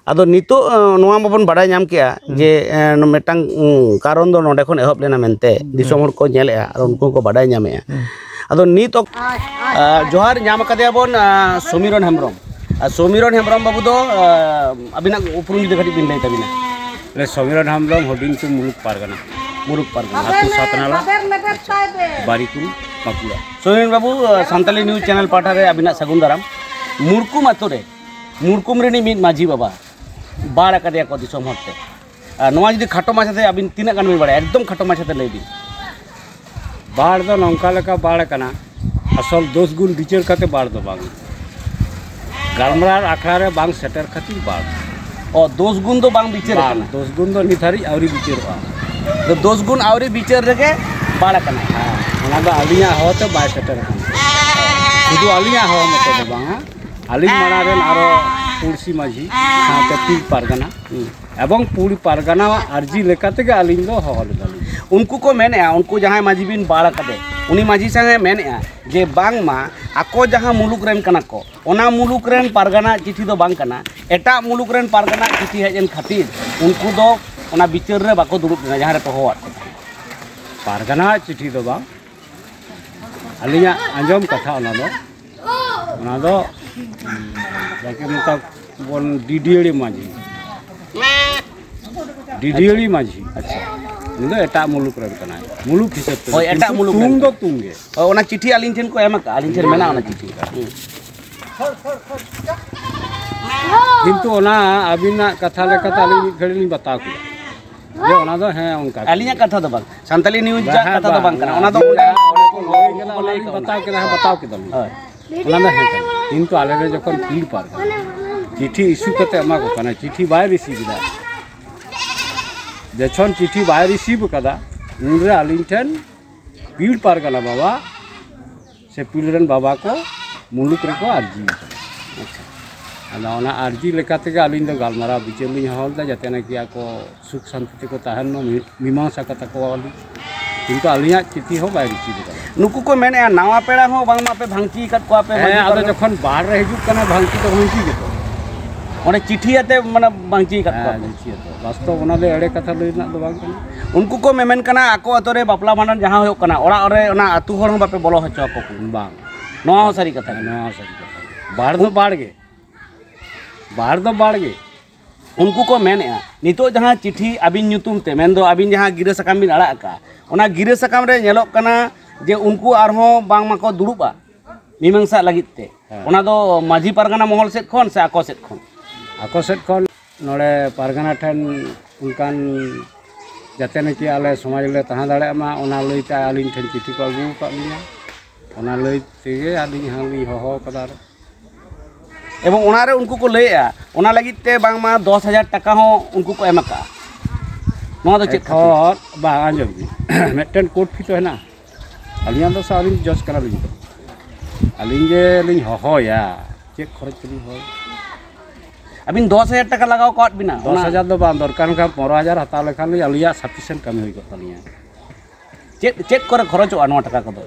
ᱟᱫᱚ ᱱᱤᱛᱚᱜ, ᱮᱸ, ᱱᱚᱣᱟ ᱢᱟᱵᱚᱱ ᱵᱟᱰᱟᱭ ᱧᱟᱢ ᱠᱮᱜᱼᱟ ᱦᱩᱸ᱾ ᱡᱮ, ᱮᱸ, ᱢᱤᱫᱴᱟᱝ, ᱩᱸ, ᱠᱟᱨᱚᱱ ᱫᱚ ᱱᱚᱰᱮ ᱠᱷᱚᱱ ᱮᱦᱚᱵ ᱞᱮᱱᱟ ᱢᱮᱱᱛᱮ ᱦᱩᱸ᱾ ᱫᱤᱥᱚᱢ ᱦᱚᱲ ᱠᱚ ᱧᱮᱞᱮᱜᱼᱟ ᱟᱨ ᱩᱱᱠᱩ ᱦᱚᱸᱠᱚ ᱵᱟᱰᱟᱭ ᱧᱟᱢᱮᱜᱼᱟ᱾ ᱦᱩᱸ᱾ ᱟᱫᱚ ᱱᱤᱛ ᱚᱠ-, ᱟ, ᱡᱚᱦᱟᱨ, ᱧᱟᱢ ᱟᱠᱟᱫᱮᱭᱟ ᱵᱚᱱ, ᱟ, ᱥᱚᱢᱤᱨᱚᱱ ᱦᱮᱢᱵᱨᱚᱢ᱾ ᱟᱨ ᱥᱚᱢᱤᱨᱚᱱ ᱦᱮᱢᱵᱨᱚᱢ ᱵᱟᱹᱵᱩ ᱫᱚ, ᱟ, ᱟᱹᱵᱤᱱᱟᱜ ᱩᱯᱨᱩᱢ ᱡᱩᱫᱤ ᱠᱟᱹᱴᱤᱡ ᱵᱤᱱ ᱞᱟᱹᱭ ᱛᱟᱵᱤᱱᱟ᱾ ᱟᱞᱮ ᱥᱚᱢᱤᱨᱚᱱ ᱦᱮᱢᱵᱨᱚᱢ, ᱦᱩᱰᱤᱧ ᱪᱩ ᱢᱩᱞᱩᱠ ᱯᱟᱨᱜᱟᱱᱟ, ᱢᱩᱞᱩᱠ ᱯᱟᱨᱜᱟᱱᱟ, ᱟᱹᱛᱩ ᱥᱟᱛᱱᱟᱞᱟ, ᱵᱟᱨᱤᱠᱩᱞ, ᱵᱟᱸᱠᱩᱲᱟ᱾ ᱥᱚᱢᱤᱨᱚᱱ ᱵᱟᱹᱵᱩ, ᱟ, ᱥᱟᱱᱛᱟᱞᱤ ᱱᱤᱭᱩᱡᱽ ᱪᱮᱱᱮᱞ ᱯᱟᱦᱴᱟ ᱨᱮ ᱟᱹᱵᱤᱱᱟᱜ ᱥᱟᱹᱜᱩᱱ ᱫᱟᱨᱟᱢ᱾ ᱢᱩᱨᱠᱩᱢ ᱟᱛᱳ ᱨᱮ ᱢᱩᱨᱠᱩᱢ ᱨᱤᱱᱤᱡ ᱢᱤᱫ ᱢᱟᱹᱡᱷᱤ ᱵᱟᱵᱟ ᱵᱟᱲ ᱟᱠᱟᱫᱮᱭᱟ ᱠᱚ ᱫᱤᱥᱚᱢ ᱦᱚᱲ ᱛᱮ᱾ ᱟᱨ ᱱᱚᱣᱟ ᱡᱩᱫᱤ ᱠᱷᱟᱴᱚ ᱢᱟᱪᱷᱟᱛᱮ ᱟᱹᱵᱤᱱ ᱛᱤᱱᱟᱹᱜ ᱜᱟᱱ ᱵᱤᱱ ᱵᱟᱲᱟᱭᱟ, ᱮᱠᱫᱚᱢ ᱠᱷᱟᱴᱚ ᱢᱟᱪᱷᱟᱛᱮ ᱞᱟᱹᱭ ᱵᱤᱱ᱾ ᱵᱟᱲ ᱫᱚ ᱱᱚᱝᱠᱟ ᱞᱮᱠᱟ ᱵᱟᱲ ᱠᱟᱱᱟ, ᱟᱥᱚᱞ ᱫᱳᱥ ᱜᱩᱱ ᱵᱤᱪᱟᱹᱨ ᱠᱟᱛᱮ ᱵᱟᱲ ᱫᱚ ᱵᱟᱝ᱾ ᱜᱟᱞᱢᱟᱨᱟᱣ ᱟᱠᱷᱲᱟ ᱨᱮ ᱵᱟᱝ ᱥᱮᱴᱮᱨ ᱠᱷᱟᱹᱛᱤᱨ ᱵᱟᱲ᱾ ᱚ, ᱫᱳᱥ ᱜᱩᱱ ᱫᱚ ᱵᱟᱝ ᱵᱤᱪᱟᱹᱨ ᱵᱟᱝ, ᱟᱠᱟᱱᱟ? ᱫᱳᱥ ᱜᱩᱱ ᱫᱚ ᱱᱤᱛ ᱦᱟᱹᱨᱤᱡ ᱟᱹᱣᱨᱤ ᱵᱤᱪᱟᱹᱨᱚᱜᱼᱟ᱾ ᱫᱳᱥ ᱜᱩᱱ ᱟᱹᱣᱨᱤ ᱵᱤᱪᱟᱹᱨ ᱨᱮᱜᱮ ᱵᱟᱲ ᱟᱠᱟᱱᱟ᱾ ᱦᱮᱸ, ᱚᱱᱟ ᱫᱚ ᱟᱹᱞᱤᱧᱟᱜ ᱦᱚᱦᱚᱛᱮ ᱵᱟᱭ ᱥᱮᱴᱮᱨ ᱟᱠᱟᱱᱟ᱾ ᱥᱩᱫᱷᱩ ᱟᱹᱞᱤᱧᱟᱜ ᱦᱚᱦᱚ ᱢᱚᱛᱚ ᱫᱚ ᱵᱟᱝᱟ, ᱟᱹᱞᱤᱧ ᱢᱟᱲᱟᱝ ᱨᱮᱱ ᱟᱨᱚ ᱯᱩᱲᱥᱤ ᱢᱟᱹᱡᱷᱤ ᱥᱟᱶᱛᱮ ᱯᱤᱲ ᱯᱟᱨᱜᱟᱱᱟ ᱮᱵᱚᱝ ᱯᱩᱲ ᱯᱟᱨᱜᱟᱱᱟᱣᱟᱜ ᱟᱹᱨᱡᱤ ᱞᱮᱠᱟ ᱛᱮᱜᱮ ᱟᱹᱞᱤᱧ ᱫᱚ ᱦᱚᱦᱚ ᱞᱮᱫᱟᱞᱤᱧ᱾ ᱩᱱᱠᱩ ᱠᱚ ᱢᱮᱱᱮᱫᱼᱟ, ᱩᱱᱠᱩ ᱡᱟᱦᱟᱸᱭ ᱢᱟᱹᱡᱷᱤ ᱵᱤᱱ ᱵᱟᱲ ᱟᱠᱟᱫᱮ, ᱩᱱᱤ ᱢᱟᱹᱡᱷᱤ ᱥᱟᱶ ᱮ ᱢᱮᱱᱮᱫᱼᱟ ᱡᱮ ᱵᱟᱝᱢᱟ ᱟᱠᱚ ᱡᱟᱦᱟᱸ ᱢᱩᱞᱩᱠ ᱨᱮᱱ ᱠᱟᱱᱟ ᱠᱚ, ᱚᱱᱟ ᱢᱩᱞᱩᱠ ᱨᱮᱱ ᱯᱟᱨᱜᱟᱱᱟ ᱪᱤᱴᱷᱤ ᱫᱚ ᱵᱟᱝ ᱠᱟᱱᱟ, ᱮᱴᱟᱜ ᱢᱩᱞᱩᱠ ᱨᱮᱱ ᱯᱟᱨᱜᱟᱱᱟ ᱪᱤᱴᱷᱤ ᱦᱮᱡ ᱮᱱ ᱠᱷᱟᱹᱛᱤᱨ ᱩᱱᱠᱩ ᱫᱚ ᱚᱱᱟ ᱵᱤᱪᱟᱹᱨ ᱨᱮ ᱵᱟᱠᱚ ᱫᱩᱲᱩᱵ ᱞᱮᱱᱟ, ᱡᱟᱦᱟᱸ ᱨᱮᱠᱚ ᱦᱚᱦᱚᱣᱟᱫ ᱠᱚ ᱛᱟᱦᱮᱸᱫ᱾ ᱯᱟᱨᱜᱟᱱᱟᱣᱟᱜ ᱪᱤᱴᱷᱤ ᱫᱚ ᱵᱟᱝ, ᱟᱹᱞᱤᱧᱟᱜ ᱟᱸᱡᱚᱢ ᱠᱟᱛᱷᱟ ᱚᱱᱟ ᱫᱚ, ᱚᱱᱟ ᱫᱚ ᱡᱟᱠᱮ ᱢᱮᱛᱟ ᱵᱚᱱ ᱰᱤᱰᱤᱭᱟᱹᱲᱤ ᱢᱟᱹᱡᱷᱤ, ᱰᱤᱰᱤᱭᱟᱹᱲᱤ ᱢᱟᱹᱡᱷᱤ᱾ ᱟᱪᱪᱷᱟ᱾ ᱩᱱᱤ ᱫᱚ ᱮᱴᱟᱜ ᱢᱩᱞᱩᱠ ᱨᱮᱱ ᱠᱟᱱᱟᱭ, ᱢᱩᱞᱩᱠ ᱦᱤᱥᱟᱹᱵ ᱛᱮ᱾ ᱦᱳᱭ, ᱮᱴᱟᱜ ᱠᱤᱱᱛᱩ ᱢᱩᱞᱩᱠ ᱛᱩᱝ ᱨᱮᱱ ᱫᱚ ᱠᱟᱱᱟᱭ᱾ ᱛᱩᱝ ᱜᱮ᱾ ᱦᱳᱭ, ᱚᱱᱟ ᱪᱤᱴᱷᱤ ᱟᱹᱞᱤᱧ ᱴᱷᱮᱱ ᱠᱚ ᱮᱢ ᱟᱠᱟᱫᱼᱟ, ᱟᱹᱞᱤᱧ ᱴᱷᱮᱱ ᱢᱮᱱᱟᱜᱼᱟ ᱚᱱᱟ ᱪᱤᱴᱷᱤ᱾ ᱦᱩᱸ᱾ ᱠᱤᱱᱛᱩ ᱚᱱᱟ ᱟᱹᱵᱤᱱᱟᱜ ᱠᱟᱛᱷᱟ ᱞᱮᱠᱟᱛᱮ ᱟᱹᱞᱤᱧ ᱢᱤᱫ ᱜᱷᱟᱹᱲᱤᱡ ᱞᱤᱧ ᱵᱟᱛᱟᱣ ᱠᱮᱫᱟ᱾ ᱡᱮ ᱚᱱᱟ ᱫᱚ ᱦᱮᱸ ᱚᱱᱠᱟ ᱜᱮ᱾ ᱟᱹᱞᱤᱧᱟᱜ ᱠᱟᱛᱷᱟ ᱫᱚ ᱵᱟᱝ, ᱥᱟᱱᱛᱟᱞᱤ ᱱᱤᱭᱩᱡᱽ ᱨᱮᱭᱟᱜ ᱵᱟᱝ, ᱠᱟᱛᱷᱟ ᱫᱚ ᱵᱟᱝ ᱠᱟᱱᱟ, ᱚᱱᱟ ᱫᱚ ᱟᱹᱵᱤᱱ ᱚᱸᱰᱮ ᱡᱟᱦᱟᱸ ᱚᱸᱰᱮ ᱠᱚ ᱞᱟᱹᱭ ᱠᱟᱫᱟ, ᱚᱱᱟ ᱞᱤᱧ ᱵᱟᱛᱟᱣ ᱠᱮᱫᱟ, ᱦᱮᱸ, ᱵᱟᱛᱟᱣ ᱠᱮᱫᱟᱞᱤᱧ᱾ ᱦᱳᱭ᱾ ᱚᱱᱟ ᱫᱚ ᱦᱮᱸ ᱠᱟᱱᱟ, ᱠᱤᱱᱛᱩ ᱟᱞᱮ ᱫᱚ ᱡᱚᱠᱷᱚᱱ ᱯᱤᱲ ᱯᱟᱨ ᱠᱟᱱᱟ, ᱪᱤᱴᱷᱤ ᱤᱥᱩ ᱠᱟᱛᱮ ᱮᱢᱟ ᱠᱚ ᱠᱟᱱᱟ, ᱪᱤᱴᱷᱤ ᱵᱟᱭ ᱨᱤᱥᱤᱵᱷ ᱮᱫᱟ᱾ ᱡᱚᱠᱷᱚᱱ ᱪᱤᱴᱷᱤ ᱵᱟᱭ ᱨᱤᱥᱤᱵᱷ ᱠᱟᱫᱟ, ᱩᱱᱨᱮ ᱟᱹᱞᱤᱧ ᱴᱷᱮᱱ ᱯᱤᱲ ᱯᱟᱨᱜᱟᱱᱟ ᱵᱟᱵᱟ ᱥᱮ ᱯᱤᱲ ᱨᱮᱱ ᱵᱟᱵᱟ ᱠᱚ ᱢᱩᱞᱩᱠ ᱨᱮᱠᱚ ᱟᱨᱡᱤ ᱟᱠᱟᱫᱟ᱾ ᱟᱫᱚ ᱚᱱᱟ ᱟᱨᱡᱤ ᱞᱮᱠᱟ ᱛᱮᱜᱮ ᱟᱹᱞᱤᱧ ᱫᱚ ᱜᱟᱞᱢᱟᱨᱟᱣ ᱵᱤᱪᱟᱹᱨ ᱞᱤᱧ ᱦᱚᱦᱚ ᱞᱮᱫᱟ, ᱡᱟᱛᱮ ᱱᱟᱠᱤ ᱟᱠᱚ ᱥᱩᱠ ᱥᱟᱱᱛᱤ ᱛᱮᱠᱚ ᱛᱟᱦᱮᱱ ᱢᱟ, ᱢᱤ-, ᱢᱤᱢᱟᱝᱥᱟ ᱠᱟᱛᱟ ᱠᱚᱣᱟ ᱞᱤᱧ᱾ ᱠᱤᱱᱛᱩ ᱟᱹᱞᱤᱧᱟᱜ ᱪᱤᱴᱷᱤ ᱦᱚᱸ ᱵᱟᱭ ᱨᱤᱥᱤᱵᱷ ᱟᱠᱟᱫᱟ᱾ ᱱᱩᱠᱩ ᱠᱚ ᱢᱮᱱᱮᱫᱼᱟ, ᱱᱟᱣᱟ ᱯᱮᱲᱟ ᱦᱚᱸ ᱵᱟᱝᱢᱟ ᱯᱮ ᱵᱷᱟᱝᱪᱤ ᱟᱠᱟᱫ ᱠᱚᱣᱟ ᱯᱮ ᱦᱮᱸ, ᱢᱟᱹᱡᱷᱤ ᱟᱫᱚ ᱯᱟᱨᱜᱟᱱᱟ᱾ ᱡᱚᱠᱷᱚᱱ ᱵᱟᱦᱟᱨ ᱨᱮ ᱦᱤᱡᱩᱜ ᱠᱟᱱᱟ, ᱵᱷᱟᱝᱪᱤ ᱫᱚ ᱵᱷᱟᱝᱪᱤ ᱜᱮᱛᱚ᱾ ᱚᱸᱰᱮ ᱪᱤᱴᱷᱤ ᱟᱛᱮ ᱢᱟᱱᱮ ᱵᱷᱟᱝᱪᱤ ᱟᱠᱟᱫ ᱠᱚᱣᱟ ᱦᱮᱸ, ᱠᱚ᱾ ᱵᱷᱟᱝᱪᱤ ᱟᱛᱮ᱾ ᱵᱟᱥᱛᱚᱵ ᱚᱱᱟ ᱫᱚ ᱮᱲᱮ ᱠᱟᱛᱷᱟ ᱞᱟᱹᱭ ᱨᱮᱱᱟᱜ ᱫᱚ ᱵᱟᱝ ᱠᱟᱱᱟ᱾ ᱩᱱᱠᱩ ᱠᱚ ᱢᱮᱢᱮᱱ ᱠᱟᱱᱟ, ᱟᱠᱚ ᱟᱛᱳ ᱨᱮ ᱵᱟᱯᱞᱟ ᱵᱷᱟᱸᱰᱟᱱ ᱡᱟᱦᱟᱸ ᱦᱩᱭᱩᱜ ᱠᱟᱱᱟ, ᱚᱲᱟᱜ ᱨᱮ ᱚᱱᱟ ᱟᱹᱛᱩ ᱦᱚᱲ ᱦᱚᱸ ᱵᱟᱯᱮ ᱵᱚᱞᱚ ᱦᱚᱪᱚ ᱟᱠᱚ ᱠᱟᱱᱟ᱾ ᱵᱟᱝ᱾ ᱱᱚᱣᱟ ᱦᱚᱸ ᱥᱟᱹᱨᱤ ᱠᱟᱛᱷᱟ ᱠᱟᱱᱟ᱾ ᱱᱚᱣᱟ ᱦᱚᱸ ᱥᱟᱹᱨᱤ ᱠᱟᱛᱷᱟ᱾ ᱵᱟᱲ ᱫᱚ ᱵᱟᱲ ᱜᱮ᱾ ᱵᱟᱲ ᱫᱚ ᱵᱟᱲ ᱜᱮ᱾ ᱩᱱᱠᱩ ᱠᱚ ᱢᱮᱱᱮᱫᱼᱟ, ᱱᱤᱛᱚᱜ ᱡᱟᱦᱟᱸ ᱪᱤᱴᱷᱤ ᱟᱹᱵᱤᱱ ᱧᱩᱛᱩᱢ ᱛᱮ, ᱢᱮᱱᱫᱚ ᱟᱹᱵᱤᱱ ᱡᱟᱦᱟᱸ ᱜᱤᱨᱟᱹ ᱥᱟᱠᱟᱢ ᱵᱤᱱ ᱟᱲᱟᱜ ᱟᱠᱟᱫᱼᱟ, ᱚᱱᱟ ᱜᱤᱨᱟᱹ ᱥᱟᱠᱟᱢ ᱨᱮ ᱧᱮᱞᱚᱜ ᱠᱟᱱᱟ ᱡᱮ ᱩᱱᱠᱩ ᱟᱨᱦᱚᱸ ᱵᱟᱝ ᱢᱟᱠᱚ ᱫᱩᱲᱩᱵᱼᱟ ᱢᱤᱢᱟᱝᱥᱟ ᱞᱟᱹᱜᱤᱫ ᱛᱮ᱾ ᱦᱮᱸ᱾ ᱚᱱᱟ ᱫᱚ ᱢᱟᱹᱡᱷᱤ ᱯᱟᱨᱜᱟᱱᱟ ᱢᱚᱦᱚᱞ ᱥᱮᱫ ᱠᱷᱚᱱ ᱥᱮ ᱟᱠᱚ ᱥᱮᱫ ᱠᱷᱚᱱ? ᱟᱠᱚ ᱥᱮᱫ ᱠᱷᱚᱱ ᱱᱚᱰᱮ ᱯᱟᱨᱜᱟᱱᱟ ᱴᱷᱮᱱ ᱚᱱᱠᱟᱱ ᱡᱟᱛᱮ ᱱᱟᱠᱤ ᱟᱞᱮ ᱥᱚᱢᱟᱡᱽ ᱞᱮ ᱛᱟᱦᱮᱸ ᱫᱟᱲᱮᱭᱟᱜ ᱢᱟ, ᱚᱱᱟ ᱞᱟᱹᱭᱛᱮ ᱟᱹᱞᱤᱧ ᱴᱷᱮᱱ ᱪᱤᱴᱷᱤ ᱠᱚ ᱟᱹᱜᱩ ᱟᱠᱟᱫ ᱞᱤᱧᱟ᱾ ᱚᱱᱟ ᱞᱟᱹᱭ ᱛᱮᱜᱮ ᱟᱹᱞᱤᱧ ᱦᱚᱸᱞᱤᱧ ᱦᱚᱦᱚ ᱟᱠᱟᱫᱟ ᱟᱨ ᱮᱵᱚᱝ ᱚᱱᱟᱨᱮ ᱩᱱᱠᱩ ᱠᱚ ᱞᱟᱹᱭᱮᱫᱼᱟ, ᱚᱱᱟ ᱞᱟᱹᱜᱤᱫ ᱛᱮ ᱵᱟᱝᱢᱟ ᱫᱚᱥ ᱦᱟᱡᱟᱨ ᱴᱟᱠᱟ ᱦᱚᱸ ᱩᱱᱠᱩ ᱠᱚ ᱮᱢ ᱟᱠᱟᱫᱼᱟ᱾ ᱱᱚᱣᱟ ᱫᱚ ᱪᱮᱫ ᱠᱷᱟᱹᱛᱤᱨ? ᱮᱠᱷᱚᱱ ᱵᱟᱝ, ᱟᱸᱡᱚᱢ ᱵᱤᱱ, ᱢᱤᱫᱴᱮᱱ ᱠᱳᱨᱴ ᱯᱷᱤ ᱛᱚ ᱦᱮᱱᱟᱜᱼᱟ᱾ ᱟᱹᱞᱤᱧᱟᱜ ᱫᱚ ᱥᱮ ᱟᱹᱞᱤᱧ ᱡᱟᱡᱽ ᱠᱟᱱᱟᱞᱤᱧ ᱛᱚ᱾ ᱟᱹᱞᱤᱧ ᱡᱮ ᱞᱤᱧ ᱦᱚᱦᱚᱭᱟ, ᱪᱮᱫ ᱠᱷᱚᱨᱚᱪ ᱛᱮᱞᱤᱧ ᱦᱚᱦᱚᱭᱟ? ᱟᱹᱵᱤᱱ ᱫᱚᱥ ᱦᱟᱡᱟᱨ ᱴᱟᱠᱟ ᱞᱟᱜᱟᱣ ᱠᱟᱣᱟᱫ ᱵᱤᱱᱟ, ᱫᱚᱥ ᱦᱟᱡᱟᱨ ᱫᱚ ᱵᱟᱝ, ᱫᱚᱨᱠᱟᱨ ᱠᱷᱟᱱ ᱯᱚᱱᱨᱚ ᱦᱟᱡᱟᱨ ᱦᱟᱛᱟᱣ ᱞᱮᱠᱷᱟᱱ ᱞᱤᱧ ᱟᱹᱞᱤᱧᱟᱜ ᱥᱟᱯᱷᱤᱥᱤᱭᱮᱱᱴ ᱠᱟᱹᱢᱤ ᱦᱩᱭ ᱠᱚᱜ ᱛᱟᱹᱞᱤᱧᱟ᱾ ᱪᱮᱫ, ᱪᱮᱫ ᱠᱚᱨᱮ ᱠᱷᱚᱨᱚᱪᱚᱜᱼᱟ ᱱᱚᱣᱟ ᱴᱟᱠᱟ ᱠᱚᱫᱚ?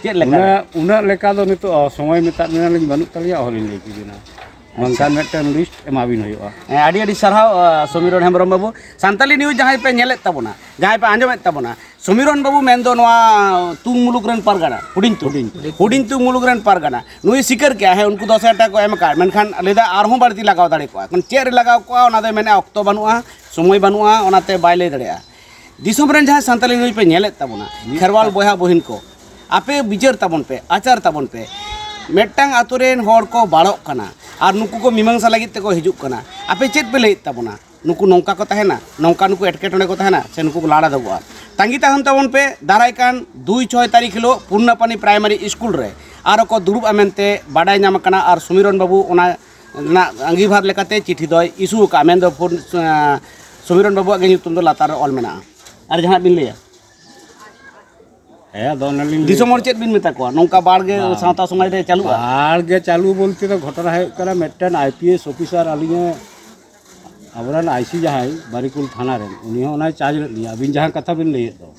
ᱪᱮᱫ ᱞᱮᱠᱟ? ᱩᱱᱟᱹᱜ, ᱩᱱᱟᱹᱜ ᱞᱮᱠᱟ ᱫᱚ ᱱᱤᱛᱚᱜ ᱥᱚᱢᱚᱭ ᱢᱮᱛᱟᱫ ᱵᱤᱱᱟᱞᱤᱧ ᱵᱟᱹᱱᱩᱜ ᱛᱟᱹᱞᱤᱧᱟ, ᱚᱦᱚᱞᱤᱧ ᱞᱟᱹᱭ ᱠᱮᱵᱤᱱᱟ᱾ ᱟᱪᱪᱷᱟ᱾ ᱵᱟᱝᱠᱷᱟᱱ ᱢᱤᱫᱴᱮᱱ ᱞᱤᱥᱴ ᱮᱢᱟᱵᱤᱱ ᱦᱩᱭᱩᱜᱼᱟ᱾ ᱦᱮᱸ, ᱟᱹᱰᱤ ᱟᱹᱰᱤ ᱥᱟᱨᱦᱟᱣ, ᱟᱸ, ᱥᱚᱢᱤᱨᱚᱱ ᱦᱮᱢᱵᱨᱚᱢ ᱵᱟᱹᱵᱩ᱾ ᱥᱟᱱᱛᱟᱞᱤ ᱱᱤᱭᱩᱡᱽ ᱡᱟᱦᱟᱸᱭ ᱯᱮ ᱧᱮᱞᱮᱫ ᱛᱟᱵᱚᱱᱟ, ᱡᱟᱦᱟᱸᱭ ᱯᱮ ᱟᱸᱡᱚᱢᱮᱫ ᱛᱟᱵᱚᱱᱟ, ᱥᱚᱢᱤᱨᱚᱱ ᱵᱟᱹᱵᱩ ᱢᱮᱱᱫᱚ ᱱᱚᱣᱟ ᱛᱩᱝ ᱢᱩᱞᱩᱠ ᱨᱮᱱ ᱯᱟᱨᱜᱟᱱᱟ, ᱦᱩᱰᱤᱧ ᱛᱩ᱾ ᱦᱩᱰᱤᱧ ᱛᱩ᱾ ᱦᱩᱰᱤᱧ ᱛᱩᱝ ᱢᱩᱞᱩᱠ ᱨᱮᱱ ᱯᱟᱨᱜᱟᱱᱟ᱾ ᱱᱩᱭ ᱥᱤᱠᱟᱹᱨ ᱠᱮᱜᱼᱟ, ᱦᱮᱸ, ᱩᱱᱠᱩ ᱫᱚᱥ ᱦᱟᱡᱟᱨ ᱴᱟᱠᱟ ᱠᱚ ᱮᱢ ᱟᱠᱟᱫ, ᱢᱮᱱᱠᱷᱟᱱ ᱞᱟᱹᱭᱫᱟ ᱟᱨᱦᱚᱸ ᱵᱟᱹᱲᱛᱤ ᱞᱟᱜᱟᱣ ᱫᱟᱲᱮ ᱠᱚᱜᱼᱟ᱾ ᱮᱠᱷᱚᱱ ᱪᱮᱫ ᱨᱮ ᱞᱟᱜᱟᱣ ᱠᱚᱜᱼᱟ, ᱚᱱᱟ ᱫᱚᱭ ᱢᱮᱱᱮᱫᱼᱟ ᱚᱠᱛᱚ ᱵᱟᱹᱱᱩᱜᱼᱟ, ᱥᱚᱢᱚᱭ ᱵᱟᱹᱱᱩᱜᱼᱟ, ᱚᱱᱟᱛᱮ ᱵᱟᱭ ᱞᱟᱹᱭ ᱫᱟᱲᱮᱭᱟᱜᱼᱟ᱾ ᱫᱤᱥᱚᱢ ᱨᱮᱱ ᱡᱟᱦᱟᱸᱭ ᱥᱟᱱᱛᱟᱲᱤ ᱱᱤᱭᱩᱡᱽ ᱯᱮ ᱧᱮᱞᱮᱫ ᱛᱟᱵᱚᱱᱟ, ᱢᱤᱫ ᱠᱷᱮᱨᱣᱟᱞ ᱠᱟᱛᱷᱟ᱾ ᱵᱚᱭᱦᱟ ᱵᱚᱦᱤᱱ ᱠᱚ, ᱟᱯᱮ ᱵᱤᱪᱟᱹᱨ ᱛᱟᱵᱚᱱ ᱯᱮ, ᱟᱪᱟᱨ ᱛᱟᱵᱚᱱ ᱯᱮ᱾ ᱢᱤᱫᱴᱟᱝ ᱟᱛᱳ ᱨᱮᱱ ᱦᱚᱲ ᱠᱚ ᱵᱟᱲᱚᱜ ᱠᱟᱱᱟ ᱟᱨ ᱱᱩᱠᱩ ᱠᱚ ᱢᱤᱢᱟᱝᱥᱟ ᱞᱟᱹᱜᱤᱫ ᱛᱮᱠᱚ ᱦᱤᱡᱩᱜ ᱠᱟᱱᱟ᱾ ᱟᱯᱮ ᱪᱮᱫ ᱯᱮ ᱞᱟᱹᱭᱮᱫ ᱛᱟᱵᱚᱱᱟ? ᱱᱩᱠᱩ ᱱᱚᱝᱠᱟ ᱠᱚ ᱛᱟᱦᱮᱱᱟ, ᱱᱚᱝᱠᱟ ᱱᱩᱠᱩ ᱮᱴᱠᱮᱴᱚᱬᱮ ᱠᱚ ᱛᱟᱦᱮᱱᱟ, ᱥᱮ ᱱᱩᱠᱩ ᱠᱚ ᱞᱟᱲᱟ ᱫᱚᱜᱚᱜᱼᱟ? ᱛᱟᱺᱜᱤ ᱛᱟᱦᱮᱱ ᱛᱟᱵᱚᱱ ᱯᱮ, ᱫᱟᱨᱟᱭ ᱠᱟᱱ ᱫᱩᱭ ᱪᱷᱚᱭ ᱛᱟᱹᱨᱤᱠᱷ ᱦᱤᱞᱳᱜ ᱯᱩᱨᱱᱟᱯᱟᱱᱤ ᱯᱨᱟᱭᱢᱟᱨᱤ ᱥᱠᱩᱞ ᱨᱮ ᱟᱨᱚ ᱠᱚ ᱫᱩᱲᱩᱵᱼᱟ ᱢᱮᱱᱛᱮ ᱵᱟᱰᱟᱭ ᱧᱟᱢ ᱟᱠᱟᱱᱟ᱾ ᱟᱨ ᱥᱩᱢᱤᱨᱚᱱ ᱵᱟᱹᱵᱩ ᱚᱱᱟ ᱨᱮᱱᱟᱜ ᱟᱸᱜᱤᱵᱷᱟᱨ ᱞᱮᱠᱟᱛᱮ ᱪᱤᱴᱷᱤ ᱫᱚᱭ ᱤᱥᱩ ᱟᱠᱟᱫᱼᱟ, ᱢᱮᱱᱫᱚ ᱯᱷᱳᱱ, ᱟᱸ, ᱥᱩᱢᱤᱨᱚᱱ ᱵᱟᱹᱵᱩᱣᱟᱜ ᱜᱮ ᱧᱩᱛᱩᱢ ᱫᱚ ᱞᱟᱛᱟᱨ ᱨᱮ ᱚᱞ ᱢᱮᱱᱟᱜᱼᱟ᱾ ᱟᱨ ᱡᱟᱦᱟᱱᱟᱜ ᱵᱤᱱ ᱞᱟᱹᱭᱟ? ᱦᱮᱸ, ᱟᱫᱚ ᱚᱱᱮ ᱞᱤᱧ ᱞᱟᱹᱭ ᱫᱤᱥᱚᱢ ᱦᱚᱲ ᱠᱮᱫ᱾ ᱪᱮᱫ ᱵᱤᱱ ᱢᱮᱛᱟ ᱠᱚᱣᱟ? ᱱᱚᱝᱠᱟ ᱵᱟᱲ ᱜᱮ ᱵᱟᱝ᱾ ᱥᱟᱶᱛᱟ ᱥᱚᱢᱟᱡᱽ ᱨᱮ ᱪᱟᱹᱞᱩᱜᱼᱟ? ᱵᱟᱲ ᱜᱮ ᱪᱟᱹᱞᱩ ᱵᱚᱞᱛᱮ ᱫᱚ ᱜᱷᱚᱴᱚᱱᱟ ᱦᱩᱭᱩᱜ ᱠᱟᱱᱟ, ᱢᱤᱫᱴᱮᱱ ᱟᱭ ᱯᱤ ᱮᱥ ᱚᱯᱷᱤᱥᱟᱨ ᱟᱹᱞᱤᱧᱮ, ᱟᱵᱚᱨᱮᱱ ᱟᱭ ᱥᱤ ᱡᱟᱦᱟᱸᱭ ᱵᱟᱨᱤᱠᱩᱞ ᱛᱷᱟᱱᱟ ᱨᱮᱱ, ᱩᱱᱤ ᱦᱚᱸ ᱚᱱᱟᱭ ᱪᱟᱨᱡᱽ ᱞᱮᱫ ᱞᱤᱧᱟ, ᱟᱹᱵᱤᱱ ᱡᱟᱦᱟᱸ ᱠᱟᱛᱷᱟ ᱵᱤᱱ ᱞᱟᱹᱭᱮᱫ ᱫᱚ,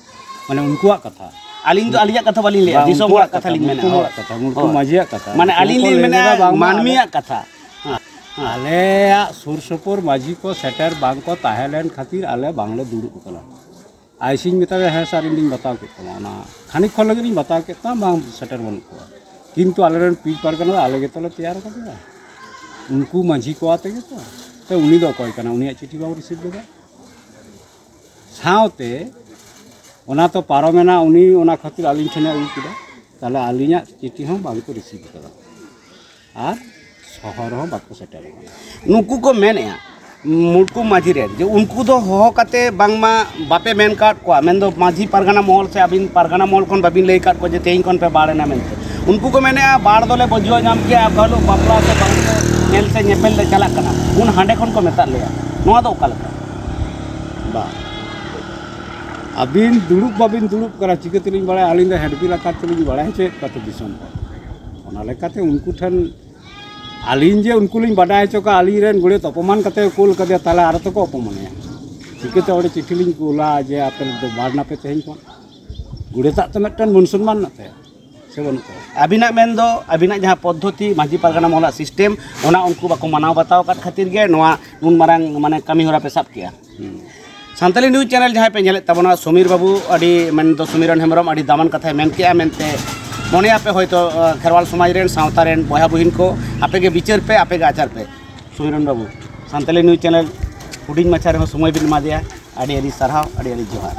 ᱢᱟᱱᱮ ᱩᱱᱠᱩᱣᱟᱜ ᱠᱟᱛᱷᱟ᱾ ᱟᱹᱞᱤᱧ ᱫᱚ ᱟᱹᱞᱤᱧᱟᱜ ᱠᱟᱛᱷᱟ ᱵᱟᱹᱞᱤᱧ ᱞᱟᱹᱭᱟ, ᱵᱟᱝ, ᱫᱤᱥᱚᱢ ᱩᱱᱠᱩᱣᱟᱜ ᱦᱚᱲᱟᱜ ᱠᱟᱛᱷᱟ ᱠᱟᱛᱷᱟ, ᱞᱤᱧ ᱢᱮᱱᱟ᱾ ᱩᱱᱠᱩ ᱦᱚᱸ᱾ ᱦᱚᱲᱟᱜ ᱠᱟᱛᱷᱟ, ᱩᱱᱠᱩ ᱦᱳᱭ᱾ ᱢᱟᱹᱡᱷᱤᱭᱟᱜ ᱠᱟᱛᱷᱟ᱾ ᱢᱟᱱᱮ ᱩᱱᱠᱩ ᱟᱹᱞᱤᱧ ᱦᱚᱸᱠᱚ ᱞᱤᱧ ᱞᱟᱹᱭ ᱢᱮᱱᱟ ᱞᱮᱫᱟ ᱵᱟᱝᱢᱟ ᱟᱞᱮ ᱢᱟᱹᱱᱢᱤᱭᱟᱜ ᱠᱟᱛᱷᱟ᱾ ᱦᱮᱸ᱾ ᱟᱞᱮᱭᱟᱜ ᱥᱩᱨ ᱥᱩᱯᱩᱨ ᱢᱟᱹᱡᱷᱤ ᱠᱚ ᱥᱮᱴᱮᱨ ᱵᱟᱝ ᱠᱚ ᱛᱟᱦᱮᱸ ᱞᱮᱱ ᱠᱷᱟᱹᱛᱤᱨ ᱟᱞᱮ ᱵᱟᱝᱞᱮ ᱫᱩᱲᱩᱵ ᱟᱠᱟᱱᱟ᱾ ᱟᱭ ᱥᱤᱧ ᱢᱮᱛᱟᱫᱮᱭᱟ, "ᱦᱮᱸ ᱥᱟᱨ, ᱤᱧ ᱫᱩᱧ ᱵᱟᱛᱟᱣ ᱠᱮᱫ ᱛᱟᱢᱟ, ᱚᱱᱟ ᱠᱷᱟᱱᱤᱠ ᱠᱷᱚᱱ ᱞᱟᱹᱜᱤᱫ ᱤᱧ ᱵᱟᱛᱟᱣ ᱠᱮᱫ ᱛᱟᱢᱟ, ᱵᱟᱝ ᱥᱮᱴᱮᱨ ᱵᱟᱹᱱᱩᱜ ᱠᱚᱣᱟ, ᱠᱤᱱᱛᱩ ᱟᱞᱮᱨᱮᱱ ᱯᱤᱲ ᱯᱟᱨᱜᱟᱱᱟ ᱫᱚ ᱟᱞᱮ ᱜᱮᱛᱚᱞᱮ ᱛᱮᱭᱟᱨ ᱟᱠᱟᱫᱮᱭᱟ, ᱩᱱᱠᱩ ᱢᱟᱹᱡᱷᱤ ᱠᱚ ᱟᱛᱮ ᱜᱮᱛᱚ, ᱛᱚ ᱩᱱᱤ ᱫᱚ ᱚᱠᱚᱭ ᱠᱟᱱᱟ, ᱩᱱᱤᱭᱟᱜ ᱪᱤᱴᱷᱤ ᱵᱟᱵᱚ ᱨᱤᱥᱤᱵᱷ ᱞᱮᱫᱟ?" ᱥᱟᱶᱛᱮ ᱚᱱᱟ ᱛᱚ ᱯᱟᱨᱚᱢᱮᱱᱟ, ᱩᱱᱤ ᱚᱱᱟ ᱠᱷᱟᱹᱛᱤᱨ ᱟᱹᱞᱤᱧ ᱴᱷᱮᱱᱮ ᱟᱹᱜᱩ ᱠᱮᱫᱟ, ᱛᱟᱦᱚᱞᱮ ᱟᱹᱞᱤᱧᱟᱜ ᱪᱤᱴᱷᱤ ᱦᱚᱸ ᱵᱟᱝ ᱠᱚ ᱨᱤᱥᱤᱵᱷ ᱠᱟᱫᱟ ᱟᱨ ᱥᱚᱦᱚᱨ ᱦᱚᱸ ᱵᱟᱠᱚ ᱥᱮᱴᱮᱨ ᱠᱟᱱᱟ᱾ ᱱᱩᱠᱩ ᱠᱚ ᱢᱮᱱᱮᱫᱼᱟ, ᱢᱩᱲᱠᱩ ᱢᱟᱹᱡᱷᱤ ᱨᱮᱱ, ᱡᱮ ᱩᱱᱠᱩ ᱫᱚ ᱦᱚᱦᱚ ᱠᱟᱛᱮ ᱵᱟᱝᱢᱟ ᱵᱟᱯᱮ ᱢᱮᱱ ᱠᱟᱫ ᱠᱚᱣᱟ, ᱢᱮᱱᱫᱚ ᱢᱟᱹᱡᱷᱤ ᱯᱟᱨᱜᱟᱱᱟ ᱢᱚᱦᱚᱞ ᱥᱮ ᱟᱹᱵᱤᱱ ᱯᱟᱨᱜᱟᱱᱟ ᱢᱚᱦᱚᱞ ᱠᱷᱚᱱ ᱵᱟᱹᱵᱤᱱ ᱞᱟᱹᱭ ᱠᱟᱫ ᱠᱚᱣᱟ ᱡᱮ ᱛᱮᱦᱮᱧ ᱠᱷᱚᱱ ᱯᱮ ᱵᱟᱲ ᱮᱱᱟ ᱢᱮᱱᱛᱮ᱾ ᱩᱱᱠᱩ ᱠᱚ ᱢᱮᱱᱮᱫᱼᱟ, ᱵᱟᱲ ᱫᱚᱞᱮ ᱵᱩᱡᱷᱟᱹᱣ ᱧᱟᱢ ᱠᱮᱜᱼᱟ, ᱚᱠᱟ ᱦᱤᱞᱳᱜ ᱵᱟᱯᱞᱟ ᱥᱮ ᱵᱟᱹᱦᱩ ᱠᱚ ᱧᱮᱞ ᱥᱮ ᱧᱮᱯᱮᱞ ᱞᱮ ᱪᱟᱞᱟᱜ ᱠᱟᱱᱟ, ᱩᱱ ᱦᱟᱸᱰᱮ ᱠᱷᱚᱱ ᱠᱚ ᱢᱮᱛᱟᱫ ᱞᱮᱭᱟ᱾ ᱱᱚᱣᱟ ᱫᱚ ᱚᱠᱟ ᱞᱮᱠᱟ? ᱵᱟ, ᱟᱹᱵᱤᱱ ᱫᱩᱲᱩᱵ ᱵᱟᱹᱵᱤᱱ ᱫᱩᱲᱩᱵ ᱠᱟᱱᱟ, ᱪᱤᱠᱟᱹ ᱛᱮᱞᱤᱧ ᱵᱟᱲᱟᱭᱟ? ᱟᱹᱞᱤᱧ ᱫᱚ ᱦᱮᱰᱵᱤᱞ ᱟᱠᱟᱨ ᱛᱮᱞᱤᱧ ᱵᱟᱲᱟᱭ ᱦᱚᱪᱚᱭᱮᱫ ᱠᱚᱣᱟ ᱛᱚ ᱫᱤᱥᱚᱢ ᱦᱚᱲ᱾ ᱚᱱᱟ ᱞᱮᱠᱟᱛᱮ ᱩᱱᱠᱩ ᱴᱷᱮᱱ ᱟᱹᱞᱤᱧ ᱡᱮ ᱩᱱᱠᱩ ᱞᱤᱧ ᱵᱟᱰᱟᱭ ᱦᱚᱪᱚ ᱠᱚᱣᱟ, ᱟᱹᱞᱤᱧ ᱨᱮᱱ ᱜᱚᱰᱮᱛ ᱚᱯᱚᱢᱟᱱ ᱠᱟᱛᱮ ᱠᱚ ᱠᱩᱞ ᱠᱟᱫᱮᱭᱟ, ᱛᱟᱦᱚᱞᱮ ᱟᱨ ᱛᱚᱠᱚ ᱚᱯᱚᱢᱟᱱᱮᱭᱟ᱾ ᱪᱤᱠᱟᱹᱛᱮ ᱚᱸᱰᱮ ᱪᱤᱴᱷᱤ ᱞᱤᱧ ᱠᱩᱞᱟ ᱡᱮ ᱟᱯᱮ ᱫᱚ ᱵᱟᱨ ᱱᱟᱯᱮ ᱛᱮᱦᱮᱧ ᱠᱷᱚᱱ? ᱜᱚᱰᱮᱛᱟᱜ ᱛᱚ ᱢᱤᱫᱴᱮᱱ ᱢᱟᱹᱱ ᱥᱚᱱᱢᱟᱱ ᱢᱮᱱᱟᱜ ᱛᱟᱭᱟ, ᱥᱮ ᱵᱟᱹᱱᱩᱜ ᱛᱟᱭᱟ? ᱟᱹᱵᱤᱱᱟᱜ ᱢᱮᱱ ᱫᱚ, ᱟᱹᱵᱤᱱᱟᱜ ᱡᱟᱦᱟᱸ ᱯᱚᱫᱽᱫᱷᱚᱛᱤ ᱢᱟᱹᱡᱷᱤ ᱯᱟᱨᱜᱟᱱᱟ ᱢᱚᱦᱚᱞᱟᱜ ᱥᱤᱥᱴᱮᱢ, ᱚᱱᱟ ᱩᱱᱠᱩ ᱵᱟᱠᱚ ᱢᱟᱱᱟᱣ ᱵᱟᱛᱟᱣ ᱟᱠᱟᱫ ᱠᱷᱟᱹᱛᱤᱨ ᱜᱮ ᱱᱚᱣᱟ ᱩᱱ ᱢᱟᱨᱟᱝ ᱢᱟᱱᱮ ᱠᱟᱹᱢᱤ ᱦᱚᱨᱟ ᱯᱮ ᱥᱟᱵ ᱠᱮᱜᱼᱟ᱾ ᱥᱟᱱᱛᱟᱞᱤ ᱱᱤᱭᱩᱡᱽ ᱪᱮᱱᱮᱞ ᱡᱟᱦᱟᱸᱭ ᱯᱮ ᱧᱮᱞᱮᱫ ᱛᱟᱵᱚᱱᱟ, ᱥᱚᱢᱤᱨ ᱵᱟᱹᱵᱩ ᱟᱹᱰᱤ ᱢᱮᱱᱫᱚ ᱥᱚᱢᱤᱨᱚᱱ ᱦᱮᱢᱵᱨᱚᱢ ᱟᱹᱰᱤ ᱫᱟᱢᱟᱱ ᱠᱟᱛᱷᱟᱭ ᱢᱮᱱ ᱠᱮᱜᱼᱟ ᱢᱮᱱᱛᱮ ᱢᱚᱱᱮᱭᱟᱯᱮ ᱦᱚᱭᱛᱳ, ᱟᱸ, ᱠᱷᱮᱨᱣᱟᱞ ᱥᱚᱢᱟᱡᱽ ᱨᱮᱱ, ᱥᱟᱶᱛᱟ ᱨᱮᱱ ᱵᱚᱭᱦᱟ ᱵᱩᱦᱤᱱ ᱠᱚ, ᱟᱯᱮ ᱜᱮ ᱵᱤᱪᱟᱹᱨ ᱯᱮ, ᱟᱯᱮ ᱜᱮ ᱟᱪᱟᱨ ᱯᱮ᱾ ᱥᱚᱢᱤᱨᱚᱱ ᱵᱟᱹᱵᱩ, ᱥᱟᱱᱛᱟᱞᱤ ᱱᱤᱭᱩᱡᱽ ᱪᱮᱱᱮᱞ ᱦᱩᱰᱤᱧ ᱢᱟᱪᱷᱟ ᱨᱮᱦᱚᱸ ᱥᱚᱢᱚᱭ ᱵᱤᱱ ᱮᱢᱟ ᱫᱮᱭᱟ, ᱟᱹᱰᱤ ᱟᱹᱰᱤ ᱥᱟᱨᱦᱟᱣ, ᱟᱹᱰᱤ ᱟᱹᱰᱤ ᱡᱚᱦᱟᱨ᱾